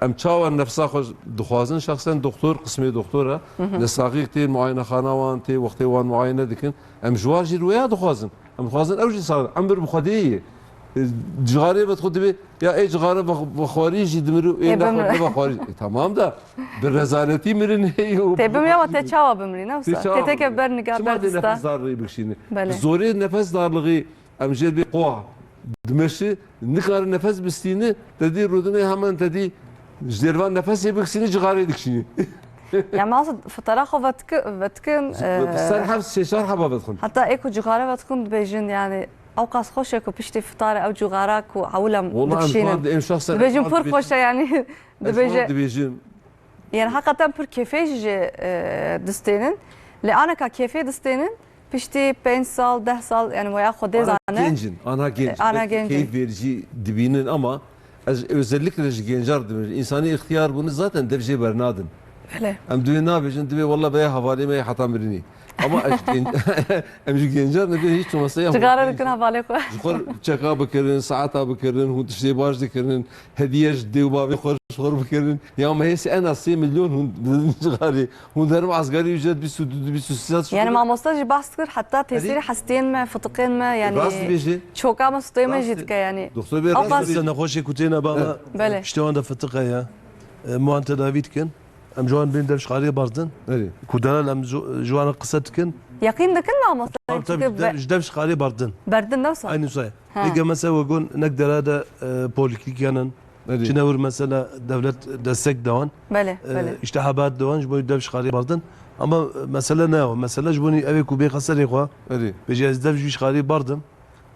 Em çawa nefsa xwe dixwazin, şexsen doktor, qismê doktora, nesaxîk tê muayenexana wan, tê wextê wan muayene dikin. Em ji wan jî rûya dixwazin. Em dixwazin ew jî sax, emir bi Xwedê ye. E, cixarê vedixwe dibê, ya ê cixare ve-, vexwarî jî dimir û ê Ê nexwe bimir- nevexwarî. E, tamam da, bi rezaletî mirin heye û Tê bimir ama te çawa bimrî, ne wisa? Tê çawa Tê teke bimrî? Ber niga Çima ber dê dista. Nefes darlığê bikişîne? Belê. Zorê nefes darlığê em jê dibê qoa dimeşi, nikare nefes bistîne, te dî rûdinê hemen te dî ji dêrvan nefesê bikişîne, cixarê dikişîne. Ya masa fitara xwe vetki-, vetkin, Ser e, heft sê çar heba vedixwin. Heta ê ku cixare vedixwin dibêjin, yani, ew qas xweş e ku piştî fitare ew cixara ku ewil em Wala em dikişînin. Dibêjin pir xweş e, yani, Dibêje dibêjim. Yani heqeten pir kêfê jî jê, e, distênin. Lê aneka kêfê distênin, piştî pênc sal, deh sal, yani weya Xwedê zane. Ana genc in, ana genc. E, ana genc in. Keyf vericî dibînin ama ez özellikle ji gencar dibêjim. Însanî îxtiyar bûne zaten dev jê bernadin. Belê. Em divê nabêjin, divê walla beye hevalê me yê heta mirinî. Ama ez gen-, em ji gencar dibê hiç olmazsa ya Cixare hûn dikin hevalê xwe. Ji xwe çeka bikirin, saeta bikirin, hûn tiştê baş dikirin. Hediye ji dê û bavê xwe ji xwe bikirin. Ya me hêsî en az sê milyon hûn didin cixarê. Hûn derim asgari ücret bîst û du, bîst û sê saet Yani şûn. Mamoste jî bahs kir, heta tesîrê Erê. hestiyên me, fitiqên me, yani Rast dibêje. çoka me, stûyê me Rast jî di-, dike yani. Doktor bê Ew rast qas dibêje. Nexweşê ku têne ba me, Belê. piştê wan de fitiqe ya. E, me wan tedavî dikin. Em ji wan bên dev ji xarê berdin. Erê. Ku delal em ji, ji wan re qise dikin. Yaqîn dikin mamoste? Tabii, tabii, Çünkü ji dev, be- ji dev ji xarê berdin. Berdin ne wisa? Aynı wisa. Ha. Êge mesela we got nek dera de, e, poliklîk yanin. Erê. Çine wir mesela devlet destek dewan. Belê, E, belê. işte hebat dewan ji bo dev ji xarê berdin. Ama, e, mesele ne o. Mesele ji bo ev ê ku bêxe serê xwe. Erê. Bêje ez dev ji xarê berdim.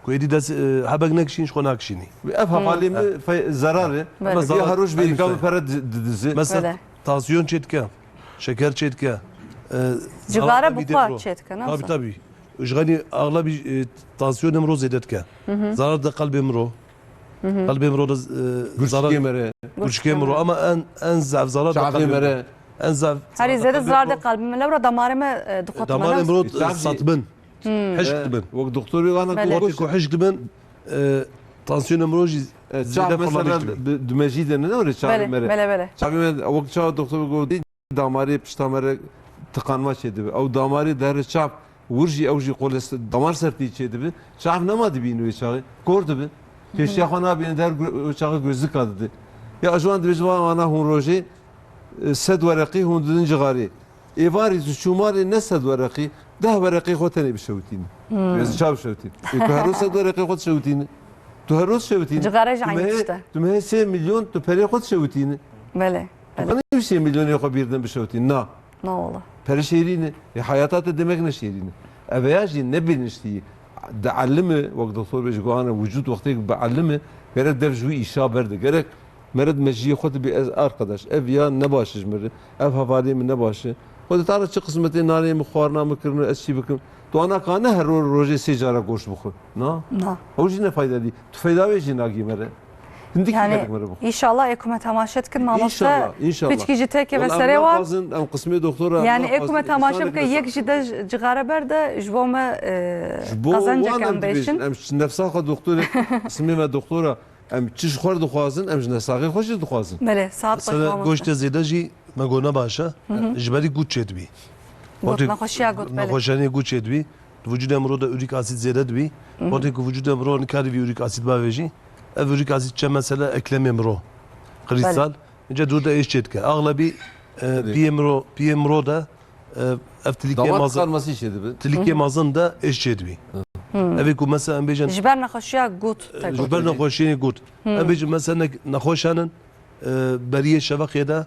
Ku êdî dest, e, hebek nekişîn, ji xwe nakişînî. Ev hevalê min fe-, zerar e. Belê. Ama Ya zarar her roj bêrîka min pere di-, didize. Mesela Belê. tansiyon çêdike, şeker çêdike, e, Cigare zarar bi xwe bîdê ro. çêdike, ne Tabii, wisa? tabii. Ji xenî axlabî, e, tansiyonê min ro zêde dike. Zarar de qelbê min ro. Qelbê min ro de, e, Gurçikê zarar, mere. gurçikê min ro. Ama en, en zaf zarar de Çavê qelbê min ro. mere. En zaf Herî zarar de zêde qelbê min zarar ro. de qelbê min, lewra damarê me, e, dixwetime, Damarê ne min ro wisa? E, çav jî. satibin. Hmm. Hişk dibin. Wek doktorê wana Belê. Wextê ku hişk dibin, e, tansiyona mirov jî E, zêde çav mesela parlamiş dibe. bi-, dimejî de ne were çavê Belê, mere. belê, belê. Çavê me wek çav doktor gotiye damarê pişta mere tıkanma çêdibe. Ew damarê derê çav wir jî ew jî kolest-, damar sertî çêdibe. Çav nema dibîn wê çaxê. Kor dibe. Pêşiya xwe nabîne der gu-, wê çaxê gözlika dide. Ya ji wan dibêje wana hûn rojê, e, sed wereqî hûn didin cixarê. Êvarî tu çû malê ne sed wereqî, deh wereqê xwe tenê bişewitîne. Hmm. Ez çav bişewitîne. Ê, tu her roz sed wereqê xwe dişewitîne. Tu her roz dişewitîne. Cixare jî Tu eynî mehê, tişt e. tu mehê sê milyon tu perê xwe dişewitîne. Belê, Tu belê. kanî sê milyonê xwe bîr din bişewitîne. Na. Na wala. Pere şêrîne. Ê, heyata te demek ne şêrîne. Ev ya jî ne bilinçlî. Dielime, wek doktor bêje, gohane, vücut wextê ku bielime, gerek dev ji wî îşa berde. Gerek Meret meciyê xwe dibê ez arkadaş, ev ya ne baş e ji min re, ev hevalê min ne baş e. Xwedê Teala çi qismetê nanê min xwarina min kirine, ez çi bikim? Tu ana ka ne her ro-, rojê sê cara goşt bixwe. Na? Na. Ew jî ne fayda dî. Tu feyda wê jî nagî mere. Hindikî Yani, gerek mere bixwe. Înşallah ê ku me temaşe dikin, mamoste. Înşallah, înşallah. Piçkî jî teke Wala ve em serê wan. naxwazin, em qismê doktora Yani, ê ku me naxwazin, temaşe însanê bike, bine yek sax. jî de cixare berde, ji bo me, e, Ji bo qazencek wan em em bêşin. dibêjin, em ji nefsa xwe doktorê, qismê me doktora, Em çi ji xwe dixwazin, em ji nesaxê xwe jî dixwazin. Belê, saet xweş Mesela mamoste. goştê zêde jî me got ne baş e. Hı hı. Ji berî gut çêdibî. Gut, Wextê nexweşiya gut, belê. nexweşanê gut çêdibî. Di vücudê mirov de uric asid zêde dibî. Hı hı. Wextê ku vücudê mirov nikarî vî uric asid bavêjî, ev uric asid çe mesela eklemê mirov. Krîstal. Belê. Înca dûr de êş çêdike. Axlebî, e, Belê. piyê mirov, piyê mirov de, e, ev tilîkê Damar mezin, tıkanması çêdibe. tilîkê Hı hı. mezin de êş çêdibî. Hı. Evê ku mesela em bêjin, Ji ber nexweşiya gut, e, te ji got. ber nexweşiyê gut. Hı. Em bêjin mesela ne-, nexweşan in, e, beriyê şevexê de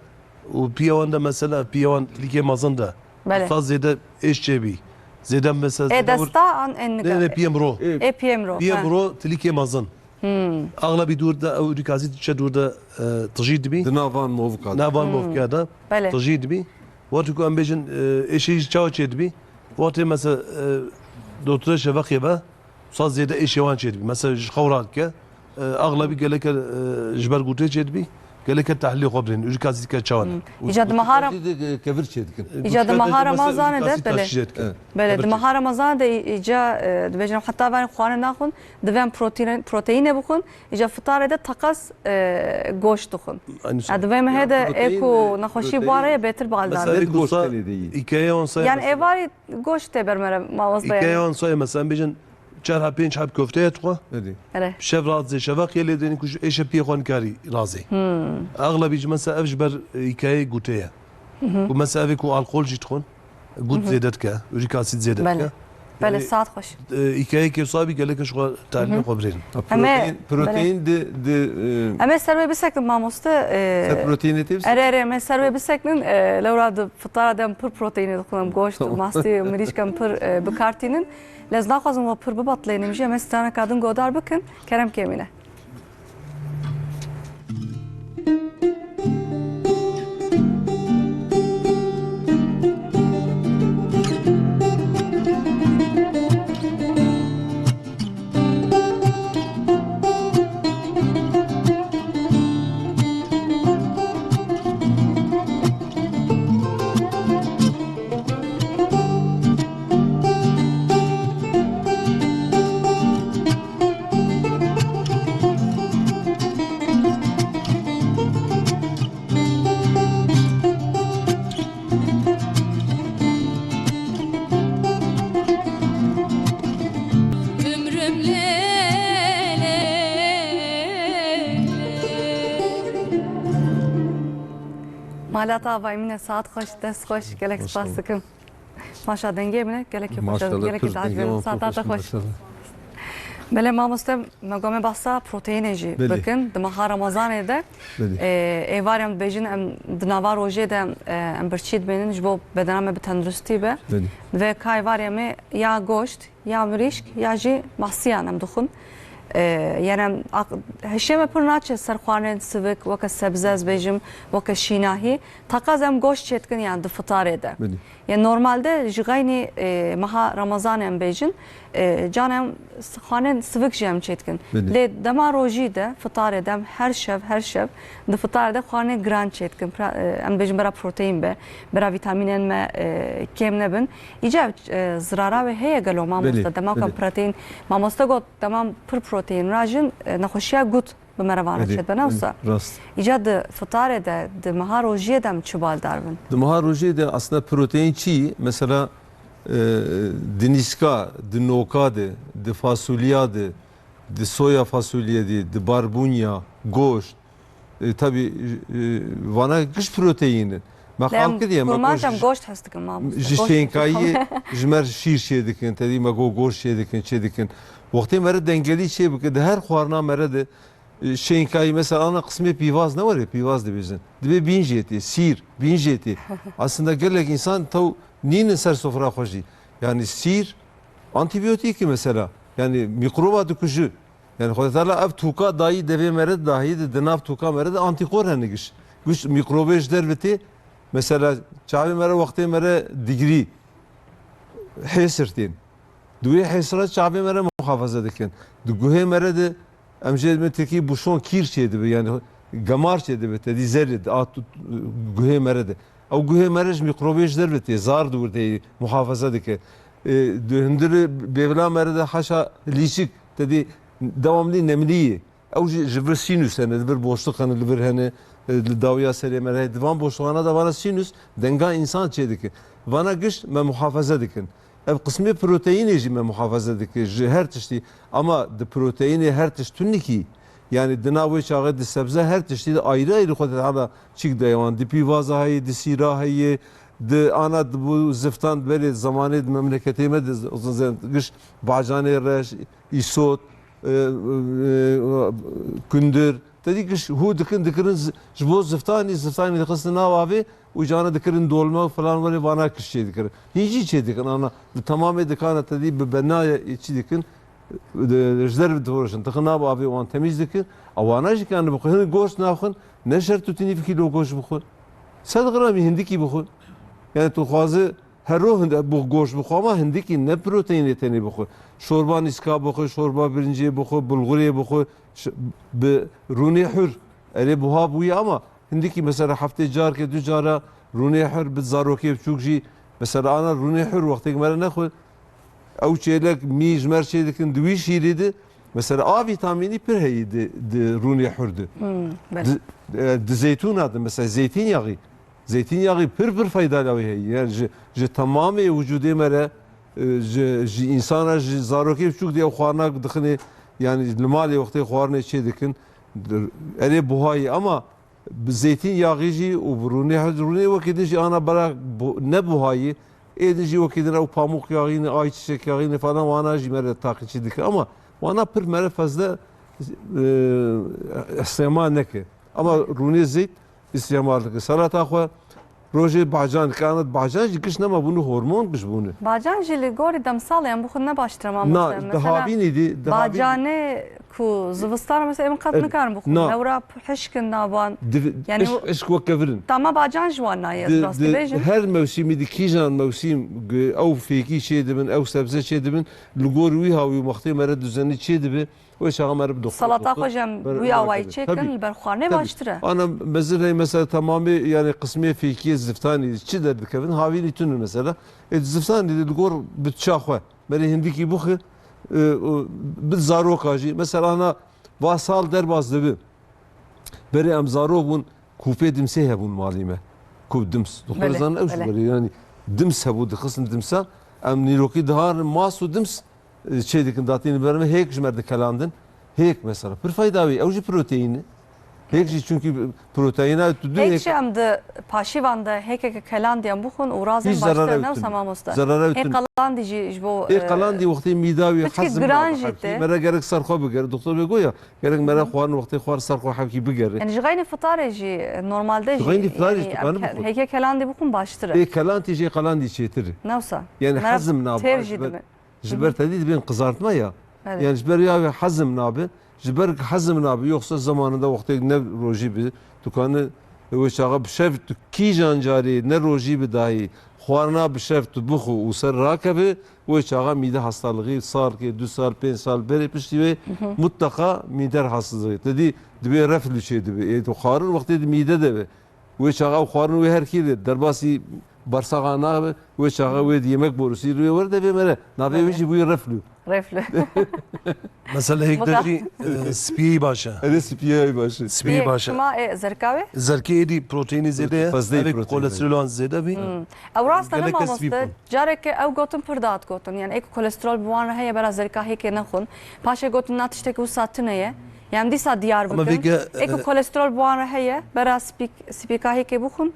û piya wan de mesela piya wan tilîkê mezin de. Belê. Wisa zêde êş çêbî. Zêde mesela Ê zêde wir- desta an ên Nê, nê, niga. piyê mirov. Ê piyê mirov, Piyê ha. mirov tilîkê mezin. Hmm. Axlebî dûr de ew uric asid çe dûr de, e, tijî dibî. Di nav van movika de. Nav van Hmm. movika de Belê. tijî dibî. Wextê ku em bêjin, e, êşê jî çawa çêdibî? Wextê mesela, e, doktore şevexê ve, wisa zêde êşê wan çêdibî. Mesela ji xew radike, e, axlebî geleke, e, ji ber gotê çêdibî. Geleke tehlîlê xwe birênin, urîk asîdî ke çawa ne? Îca di meha Ra- Jî de kevir çêdikin. Îca di meha Ramazanê de, belê. Belê, di meha Ramazanê de î-, îca, e, dibêjin heta verên xwarinê naxwin, divên proteîn-, proteînê bixwin, îca fitarê de teqez, e, goşt dixwin. Aynı Ya şey. Divê me Ya hede proteîn, ê ku e, nexweşî proteîn. Barê bêtir bal Mesela dan. Ê ku Goşt sa tenê de yî. Hîkaye wan sayê Yani mesela. Êvarî goşt tê ber me re mamoste Hîkaye yani. Wan sayê mesela, em bêjin çar heb pênc heb köfte ye dixwe. Erê. Erê. Şev razê, şeva qiyê lê dênin ku ji ê şepiyê xwe nikarî razê. Axlebî ji mesela ev ji ber, e, hîkayeyê gutê ye. Ku mesela evê ku alkol jî dixwin, gut zêde dike, urîk asîd zêde Belê. Dike. Belê, Yani, saet xweş. E, hîkayeyekê wisa bî gelek ji xwe tehlîlê xwe birênin. Ha, Em ê, proteîn, proteîn belê. Di, di, e, Em ê ser wê biseknin mamoste, e, Ser proteînê tê biseknin? Erê, erê, em ê ser wê biseknin, e, lewra di fitara de em pir proteînê dixwin, em goşt, Tamam. mastî, mirîşk em pir, e, bi kar tînin. Lê ez naxwazim we pir bibetilênim jî, em ê straneka din godar bikin. Kerem kêmîne. Ümrüm lê lê. Mala te avayî mîne, saet xweş, dest xweş, gelek Hoş spas bulduk. Dikim. Maşa dengê min e, gelekî xweş e, Maşallah, gelekî pir dengê dacibê min, wan saeta pir te xweş xweş. Maşallah. Belê mamoste, me gome behsa proteînê jî Belê. Bikin. Di meha Remezanê de, Belê. E, êvarê em dibêjin, em di nava rojê de, e, em birçî dibênin, ji bo bedena me bi tenduristî be. Belê. Divê ka êvarê em ê ya goşt, ya mirîşk, ya jî masiyan em dixwin. E, yani em aq-, hişê me pir naçe ser xwarinên sivik, weke sebze ez bêjim, weke şînahî. Teqez em goşt çêdikin, yani di fitarê de. Belê. Ya normalde ji xeynî, e, meha Remezanê em bêjin, e, can em s-, xwarinên sivik jî em çêdikin. Belê. Lê dema rojî de, fitarê de em her şev, her şev di fitarê de xwarinê giran çêdikin. Pra-, e, em bêjin bera proteîn be, bera vîtamînên me, e, kêm nebin. Îca, e, zirara wê heye gelo mamoste? Belê, Dema ku em belê. Proteîn, mamoste got, dema pir proteîn rajin, e, nexweşiya gut bi me re vana Erê, çêdibe, ne erê, wisa? Rast. Îca di fitarê de, di meha rojiyê de em çi baldar bin? Di meha rojiyê de aslında proteîn çi? Mesela, e, di nîska, di noka de, di fasulya de, di soya fasulye de, di barbunya, goşt, e, tabii, e, vana giş proteîn in. Me Lê em xalqî diye, me gurmanc got em ji, goşt hez dikin, mamoste. Ji Goşt şênkayî, dikin. Ji me şîr çê dikin, tedî me got goşt çê dikin, çê dikin. Wextê me re dengelî çê bike, di her xwarina me re de, e, şênkayî, mesela, ana qismê pîvaz ne were, pîvaz dibêjin. Dibê bîn jê tê, sîr, bîn jê tê. Aslında gelek însan tew nînin ser sofra xwe jî. Yani sîr antîbiyotîk e mesela. Yani mîkroba dikuje. Yani Xwedê Teala ev tûka dayî devê me re dahî de, di nav tûka me re de antîkor hene giş. Giş mîkrobê ji derve tê. Mesela çavê me re wextê me re digirî hêsir tên. Di wê hêsira çavê me re muhafaza dikin. Di guhê me re de em jê me tirkî bûşon kîr çêdibe, yani gemar çêdibe, tedî zerê di at guhê me re de. Ew guhê me re ji mîkrobê ji derve tê, zar di wir tê muhafaza dike. E, di hundirê bêvila me re de haşa lîçik, tedî dewamlî nemlî ye. Ew jî ji vir sînus hene, li vir boşluk hene, li vir hene, e, li dawiya serê me re heye. Di van boşluxana de vana sînus denga însan çêdike. Vana giş me muhafaza dikin. Ev qismê proteînê jî me muhafaza dike ji her tiştî. Ama di proteînê her tişt tunikî, yani di nav wê çaxê di sebze her tiştî de ayrı ayrı Xwedê Teala çîk daye wan. Di pîvaza heye, di sîra heye, di ana di bu ziftan berê zemanê di memleketê me de z-, z-, z-, giş bacanê reş, îsot, e, e, kundir. Te dî giş hû dikin, dikirin z-, ji bo ziftanî, ziftanî dixistin nav avê û cana dikirin dolma û filan welê vana giş çê dikirin. Hîn jî çê dikin, ana di temamê dikana te dî bi benaya çi dikin, e, ji derve difiroşin. Dixin nav avê wan temîz dikin. Ewana jî kan bixwe. Hin goşt naxwin, ne şert tu tinî vî kîlo goşt bixwe. Sed gramî hindikî bixwe. Yani tu xwazi Her roj hind-, bu goşt bixwe, ama hindikî ne proteînê tenê bixwe. Şorba nîska bixwe, şorba birincê bixwe, bulgurê bixwe, ş-, bi rûnê hur, Erê buha bûye ama hindikî mesela heftê carke du cara rûnê hir bi zarokê biçûk jî mesela ana rûnê hir wextêk mere nexwe ew çêlek mî ji mer çê dikin di wî şîrê de mesela A vîtamînî pir heyî di, di rûnê hir de. Hmm, belê. Di, e, di zeytûna de mesela zeytînyaxî. Zeytînyaxî pir pir feyda lawê heyî. Yani ji, ji temamê wicûdê mere, e, ji, ji însana, ji zarokê biçûk de ew xwarina dixinê, yani li malê wextê xwarinê çê dikin. Erê buhayî ama bi zeytînyaxî jî û bi rûnê, rûnê wekî din jî ana bera bu-, ne buhayî, ê din jî wekî din ew pamûk yaxî ne, ayçiçek yaxî ne falan wana jî mere taqî çê dike ama wana pir mere fezle, e, îstîmal neke. Ama rûnê zeyt îstîmal dike. Salata xwe rojê bacan dike. Ana bacan jî giş nema bûne, hormon giş bûne. Bacan jî li gorî demsalê em bixwin ne baştir e, mamoste. Na, mesela dihavînî dî, dihavînî. Bacanê ku zivistana mesela em qet nikarin bixwin. Na. Lewra hişkin naban. Div-, yani işk, o işk wek kevir in. Tama bacan ji wan nayê, di, rastî di bêjim. Her mewsîmî di kîjan mewsîm, g-, ew fêkî çê dibin, ew sebze çê dibin, li gor wî hawî û wextê mere duzenî çê dibe. Wê çaxa meriv doxtor. Salata xwe jî em wî awayî çêkin, li ber xwarinê baştir e. Ana mezin hey mesela temamê, yani qismê fêkiyê ziftanî çi derdikevin, havînî tune mesela. Ê ziftanî de li gor bi ça xwe, merê hindikî bixwe, e, o, bi zaroka jî. Mesela ana va sal derbas dibi. Berê em zarok bûn, kûpê dimsê hebûn malî me. Kûp dims. Doxtor zanin ew ji berê, yani dims hebû, dixistin dimsa. Em nîrokî diharin mas û dims, e, çê dikin datînin ber me, hêk ji me dikelandin. Hêk mesela. Pir fayda wî. Ew jî proteîn e. Hêk jî çünkü proteîna tu du hêk. Hêk jî em di paşîvan de hêkeke kelandî bixwin û razên baştir ne wisa mamoste. Zerare tune. Hêk qelandî jî ji bo, ê, e, qelandî wextê mîda wî hezm giran jî tê. Mere gerek ser xwe bigere. Doktor bê goya, gerek mere xwarin wextê xwar ser xwe hevkî bigere. Yani ji xeynî fitarê jî normalde jî. Ji xeynî fitarê jî yani, tu em ke-, hêkê kelandî bixwin baştir e. Ê kelandî jê qelandî çêtir e. Ne wisa. Yani hezm nabe. Têr jî dibe. Ji ber tedî dibên qizartma ya. Evet. Yani ji ber ya wê hezm nabe. Ji ber hezm nabe. Yoksa zamanında wextêk ne rojî bi, tu kanî wê çaxa bi şev tu kîjan carî ne rojî bi dahî xwarina bi şev tu bixwe û ser rakeve, wê çaxa mîde hastalığı salkê, du sal, pênc sal berê piştî wê mutlaka mîde rahatsızlığı. Tedî dibê reflü çê dibe. Ê tu xwarin wextê di mîde de be. Wê çaxa ew xwarin wê her kî de derbasî bersaxa nabe, wê çaxa wê di yemek borusî rê werde vê mere. Navê wê jî bûyî reflü. Reflü. Mesela hêk de jî, e, spiyê baş e. Erê spiyê baş e. Spiyê baş e. Şima ê zerka wê? Zerkê êdî proteînî zêde ye. Fazla proteîn. Ev kolesterol an zêde bî. Ew rast e ne mamoste? Careke ew gotin pir dihat gotin. Yani ê ku kolesterol bi wan re heye bera zerka hêkê nexwin. Paşê gotin na tiştekî wisa tune ye. Em dîsa diyar bikin. Ê ku kolesterol bi wan re heye, bera spîk-, spîka hêkê bixwin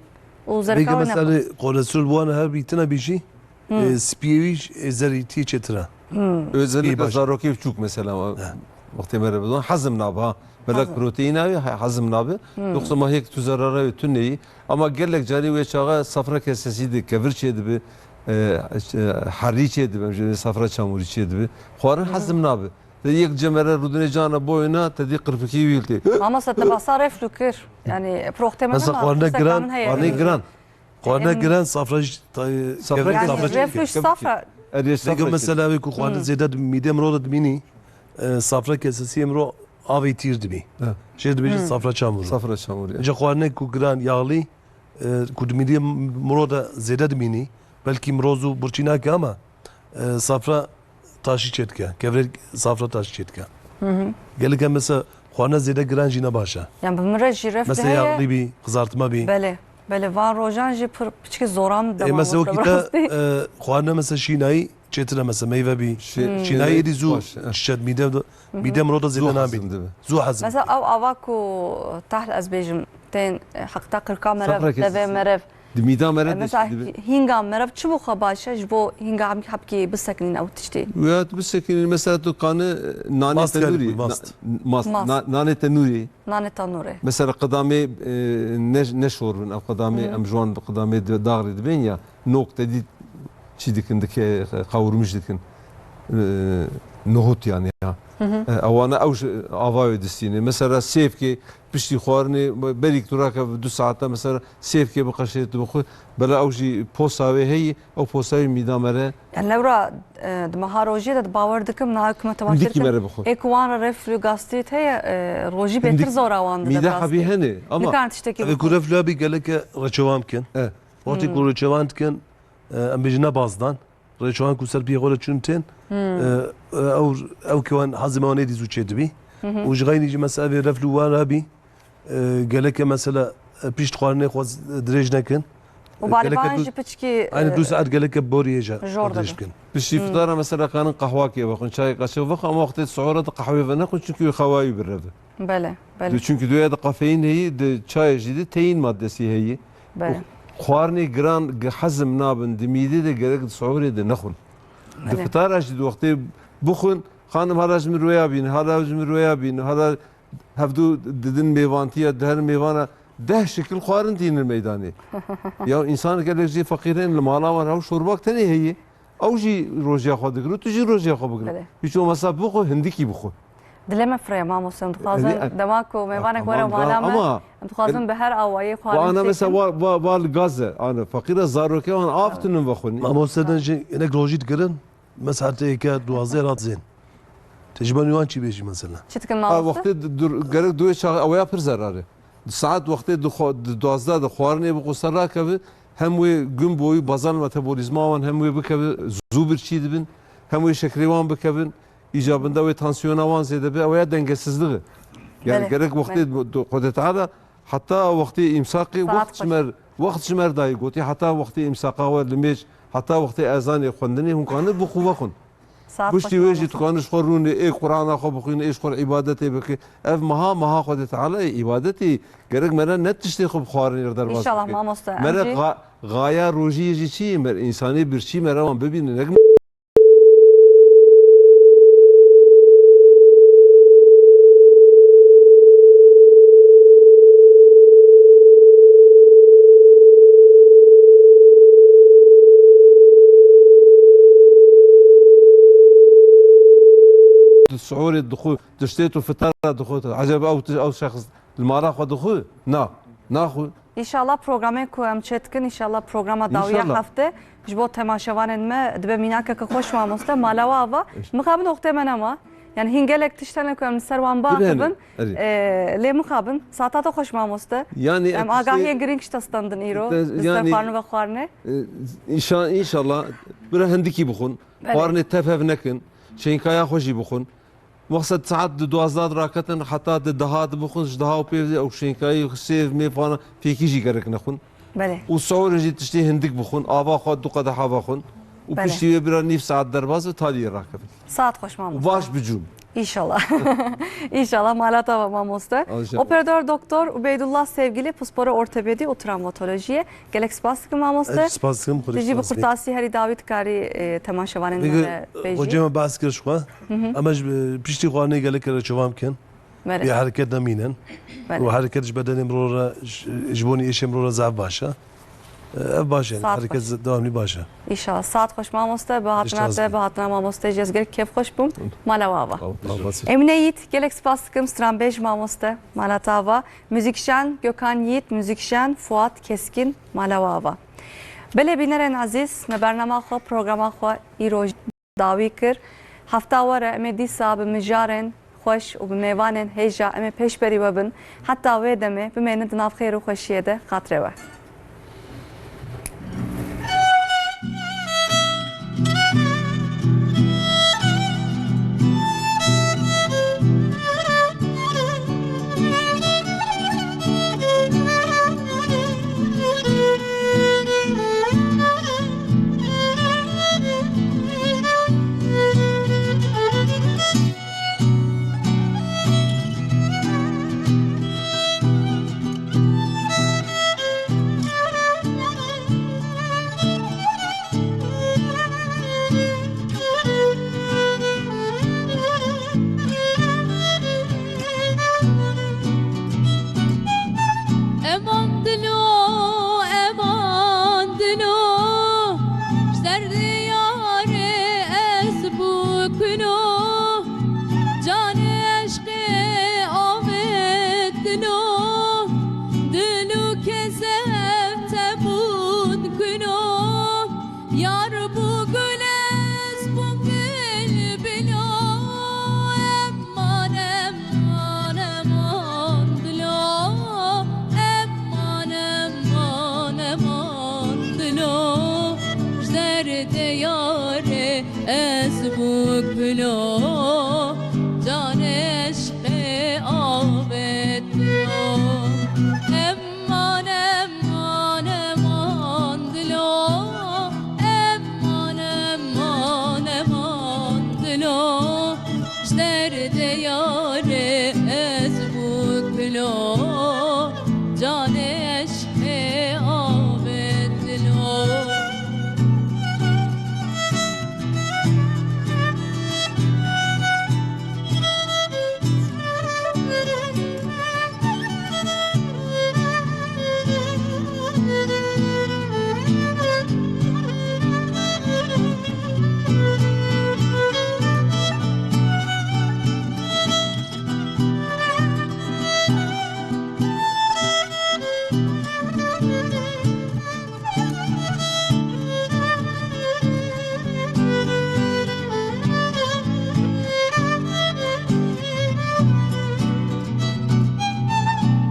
û zerka wê nexwin. Mesela kolesterol bi wan re her bî tune bî jî, e, spiyê wî, e, zerîtiyê çêtir e. Özellikle zarokê biçûk mesela, wextê me re bidon, hezm nabe ha. Belek proteîna wî he-, hezm nabe. Yoksa ma hêk tu zerara wê tune yî. Ama gelek carî wê çaxa safra kesesî de kevir çê dibe, e, e, herî çê dibe, em jê safra çamurî çê dibe. Xwarin hezm nabe. Te yek cemere rûdinê cana boyna, te dî qirpikî wî tê. Mamoste, te basa reflü kir. Yani, proxtê me mesela xwarine giran, xwarine giran. Xwarine giran, safra jî, safra, yani, safra reflü jî safra. Mesela wê ku xwarine zêde di mîdê miro de dimînî, e, safra kesesiyê miro avê tîr dibî. Jê dibêjin safra çamur. Safra çamur, ya. Ca xwarine ku giran, yağlı, e, ku di mîdê miro de zêde dimînî, belkî miro zû birçî nake ama, e, safra taşî çêdike, kevirê safra taşî çêdike. Gelek em mesela xwarina zêde giran jî ne baş e. Yan bi min re jî reflü heye. Mesela yağlı bî, qizartma bî. Belê, belê, van rojan jî pir piçkî zoran dema. E, mesela wekî te, e, xwarina mesela şînayî çêtir e, mesela meyve bî. Şînayî êdî zû çiçet mîde, mîde miro de zêde nabî. Zû hezm. Mesela ew ava ku tahl ez bêjim, tên, e, heqta qirka merev, devê merev. Di mîda mere de mesela hînga merev çi bo xwe baş e, ji bo hînga hepkî bisekinîn ew tiştê? Ya tu bisekinîn, mesela tu kanî, e, nanê tenûrî, mast. Mast. Na-, nanê tenûrî. Nanê tenûrê. Mesela qedamê, e, ne, ne şor bin, ev qedamê em ji wan bi qedamê di-, daxrî dibên ya, nok te dî çi dikin, dike, qawurmiş dikin. E, nohut yani ya. E, ewana ew ji ava wê distîne. Mesela sêvkê piştî xwarinê berîk tu rake du saete mesela sêvkê biqeşê tu bixwe. Bela ew jî posa wê heyî, ew posa wê mîda mere. Yani lewra, e, di meha rojê de bawer dikim niha hikûmet temakir Hindikî dikin. Mere bixwe. Ê ku wan re reflü gastrit heye, e, rojî bêtir Hindik-, zora wan dide mîde bi rastî. Hebî hene ama Nikarin tiştekî Evê ku bixwe. Reflü hebî geleke reçewan bikin. E. Wextê ku Hmm. reçewan dikin, e, em bêjin ne bazdan. Rêçewan ku ser piyê xwe re çûn tên, Hmm. e, e, ew, ew kewan hazê me wan êdî zû çêdibî. Hı hı. Û ji xeynî jî mesela vê reflû wan hebî, e, geleke mesela, e, pişt xwarinê xwe z-, dirêj nekin. Û E, geleke balîban du-, jî piçkî, Aynı e, du saet geleke boriyê jî jor dirêj dibe. Bikin. Piştî Hmm. fitara mesela kanin qehwakê vexwin, çayê qaçe vexwin, ama wextê suhura de qehwê venexwin, çünkü wê xewayî bireve. Bele, bele. Çünkü duya de kafeîn heyî, di çayê jî de teîn maddesî heyî. Bele. Û xwarinê giran ge-, hezm nabin, di mîdê de gerek di suhurê de nexwin. Di Bele. Fitara jî di wextê bixwin, xanim hala ji min rûya bîn, hala ji min rûya bîn, hala hevdû didin mêvantiya, di her mêvana deh şikil xwarin tînin meydanê. Ya însan gelek jî feqîr in, li mala wan hew şorbak tenê heye. Ew jî rojiya xwe digir û tu jî rojiya xwe bigir. Belê. Hiç olmazsa bixwe hindikî bixwe. Dilê me fireye mamoste, em dixwazin Elê, e, dema ku mêvanek were mala me, ama em dixwazin bi her awayî xwarin ana mesela çêkin. Wa, wa, wa li gaz e, ana feqîra zarokê wan av tinin vexwin. Mamoste den jî hinek rojî digirin, me saetê yeke duwazdeh rat zên. Te ji ber wan çi bêjî mesela? Çi dikin Ha, mamoste? Wextê di-, dur-, gerek duê çax ew ya pir zerar e. Di saet wextê di xwe, di duwazdeh de xwarinê bixwe ser rakeve, hem wê gum boyî bazal metabolîzma wan hem wê bikeve, zû birçî dibin, hem wê şekerê wan bikevin, îcabinda wê tansiyona wan zêde be, ew ya dengesizliği. Yani Belê, gerek wextê belê. Du-, Xwedê Teala heta wextê îmsaqê Saet wext ji xweş. Mer, wext ji mer dayî gotî, heta wextê îmsaqa we limêj, heta wextê ezanê xwendinê hûn kanir bixwe vexwin. Saet Piştî xweş wê jî mamoste. Tu kanir ji xwe rûnê, ê Qur'ana xwe bixwîne, ê ji xwe re îbadetê bike. Ev meha, meha Xwedê Teala ye, îbadetê gerek mere ne tiştê xwe bi xwarinê re derbas İnşallah bike. Mamoste, Mere em jî ga-, gaya rojiyê jî çi ye? Mer însanê birçî mere wan bibîne, ne Di suhurê dixwe, tiştê tu fitara dixwe, ecebe ew ti-, ew şexs li mala xwe dixwe? Na, naxwe. Înşallah programê ku em çêdikin, înşallah programa dawiya Înşallah. Hefte ji bo temaşevanên me dibe mînakeke xweş mamoste, mala we ava. Mixabin wextê me nema. Yani hîn gelek tişt hene ku em li ser wan Dibe hene, biaxivin. Erê. Ee, lê mixabin. Saeta te xweş mamoste. Yani Em em agahiyên tiştê-, girîng ji te standin îro. Te-, Li ser yani, xwarin ve xwarinê. e, înşa-, înşallah bira hindikî bixwin. Belê. Xwarinê tev hev nekin. Şênkaya xwe jî bixwin. Mexsed saet di duwazdeh de raketin heta di deha dibixwin, ji deha û pêv de ew şênkayî, sêv, mêv, fana fêkî jî gerek nexwin. Belê. Û sihorê jî tiştê hindik bixwin, ava xwe du qedeha vexwin. Û Belê. Piştî wê bira nîv saet derbas ve taliyê rakevin. Saet xweş mamoste. Û baş bicûm. İnşallah. İnşallah mala te ava mamoste. Al inşallah. Operatör doktor Ubeydullah Sevgili, pispora ortopedi û travmatolojiyê. Gelek spas dikim mamoste. Ez spas dikim, xwe Tu jî bi spas dikim. Kurtasî herî dawî dikarî, e, temaşevanên me Peki, re bêjî. Hocam, me behs kir ji xwe. Hı hı. Em ji, piştî xwarinê gelek kere çavan bikin. Belê. Bê hereket nemînin. Belê. Û hereket ji bedenê mirov re, ji, ji bo êşê mirov re zaf baş e. Ev baş e, Saet hereket baş. Devamlî baş e. Înşallah. Saet xweş mamoste, bi hatina Pişt te, bi hatina mamoste jî ez gelek kêfxweş bûm. Mala we ava. Sağ ol. Emîne Yiğit, gelek spas dikim, stranbêj mamoste. Mala te ava. Muzîkjen Gökhan Yiğit, muzîkjen Fuat Keskin, mala we ava. Belê bînerên ezîz, me bernama xwe, programa xwe îro dawî kir. Hefta were em ê dîsa bi mijarên xweş û bi mêvanên hêja em ê pêşberî we bin. Heta wê demê bimênin di nav xêr û xweşiyê de. Xatirê we. dilo, can eşqê avêt dilo. Eman, eman, eman dilo, eman, eman, eman dilo. Ji derdê yarê ez bû kilo, can eşqê avêt dilo.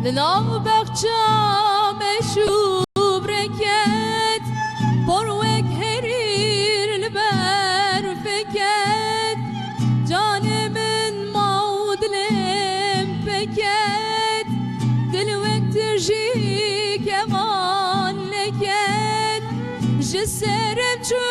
Li nav bexça meşûb reket, por wek herîr li ber feket. Canê min ma û dilê min peket, dil wek tijî keman leket. Ji serê çû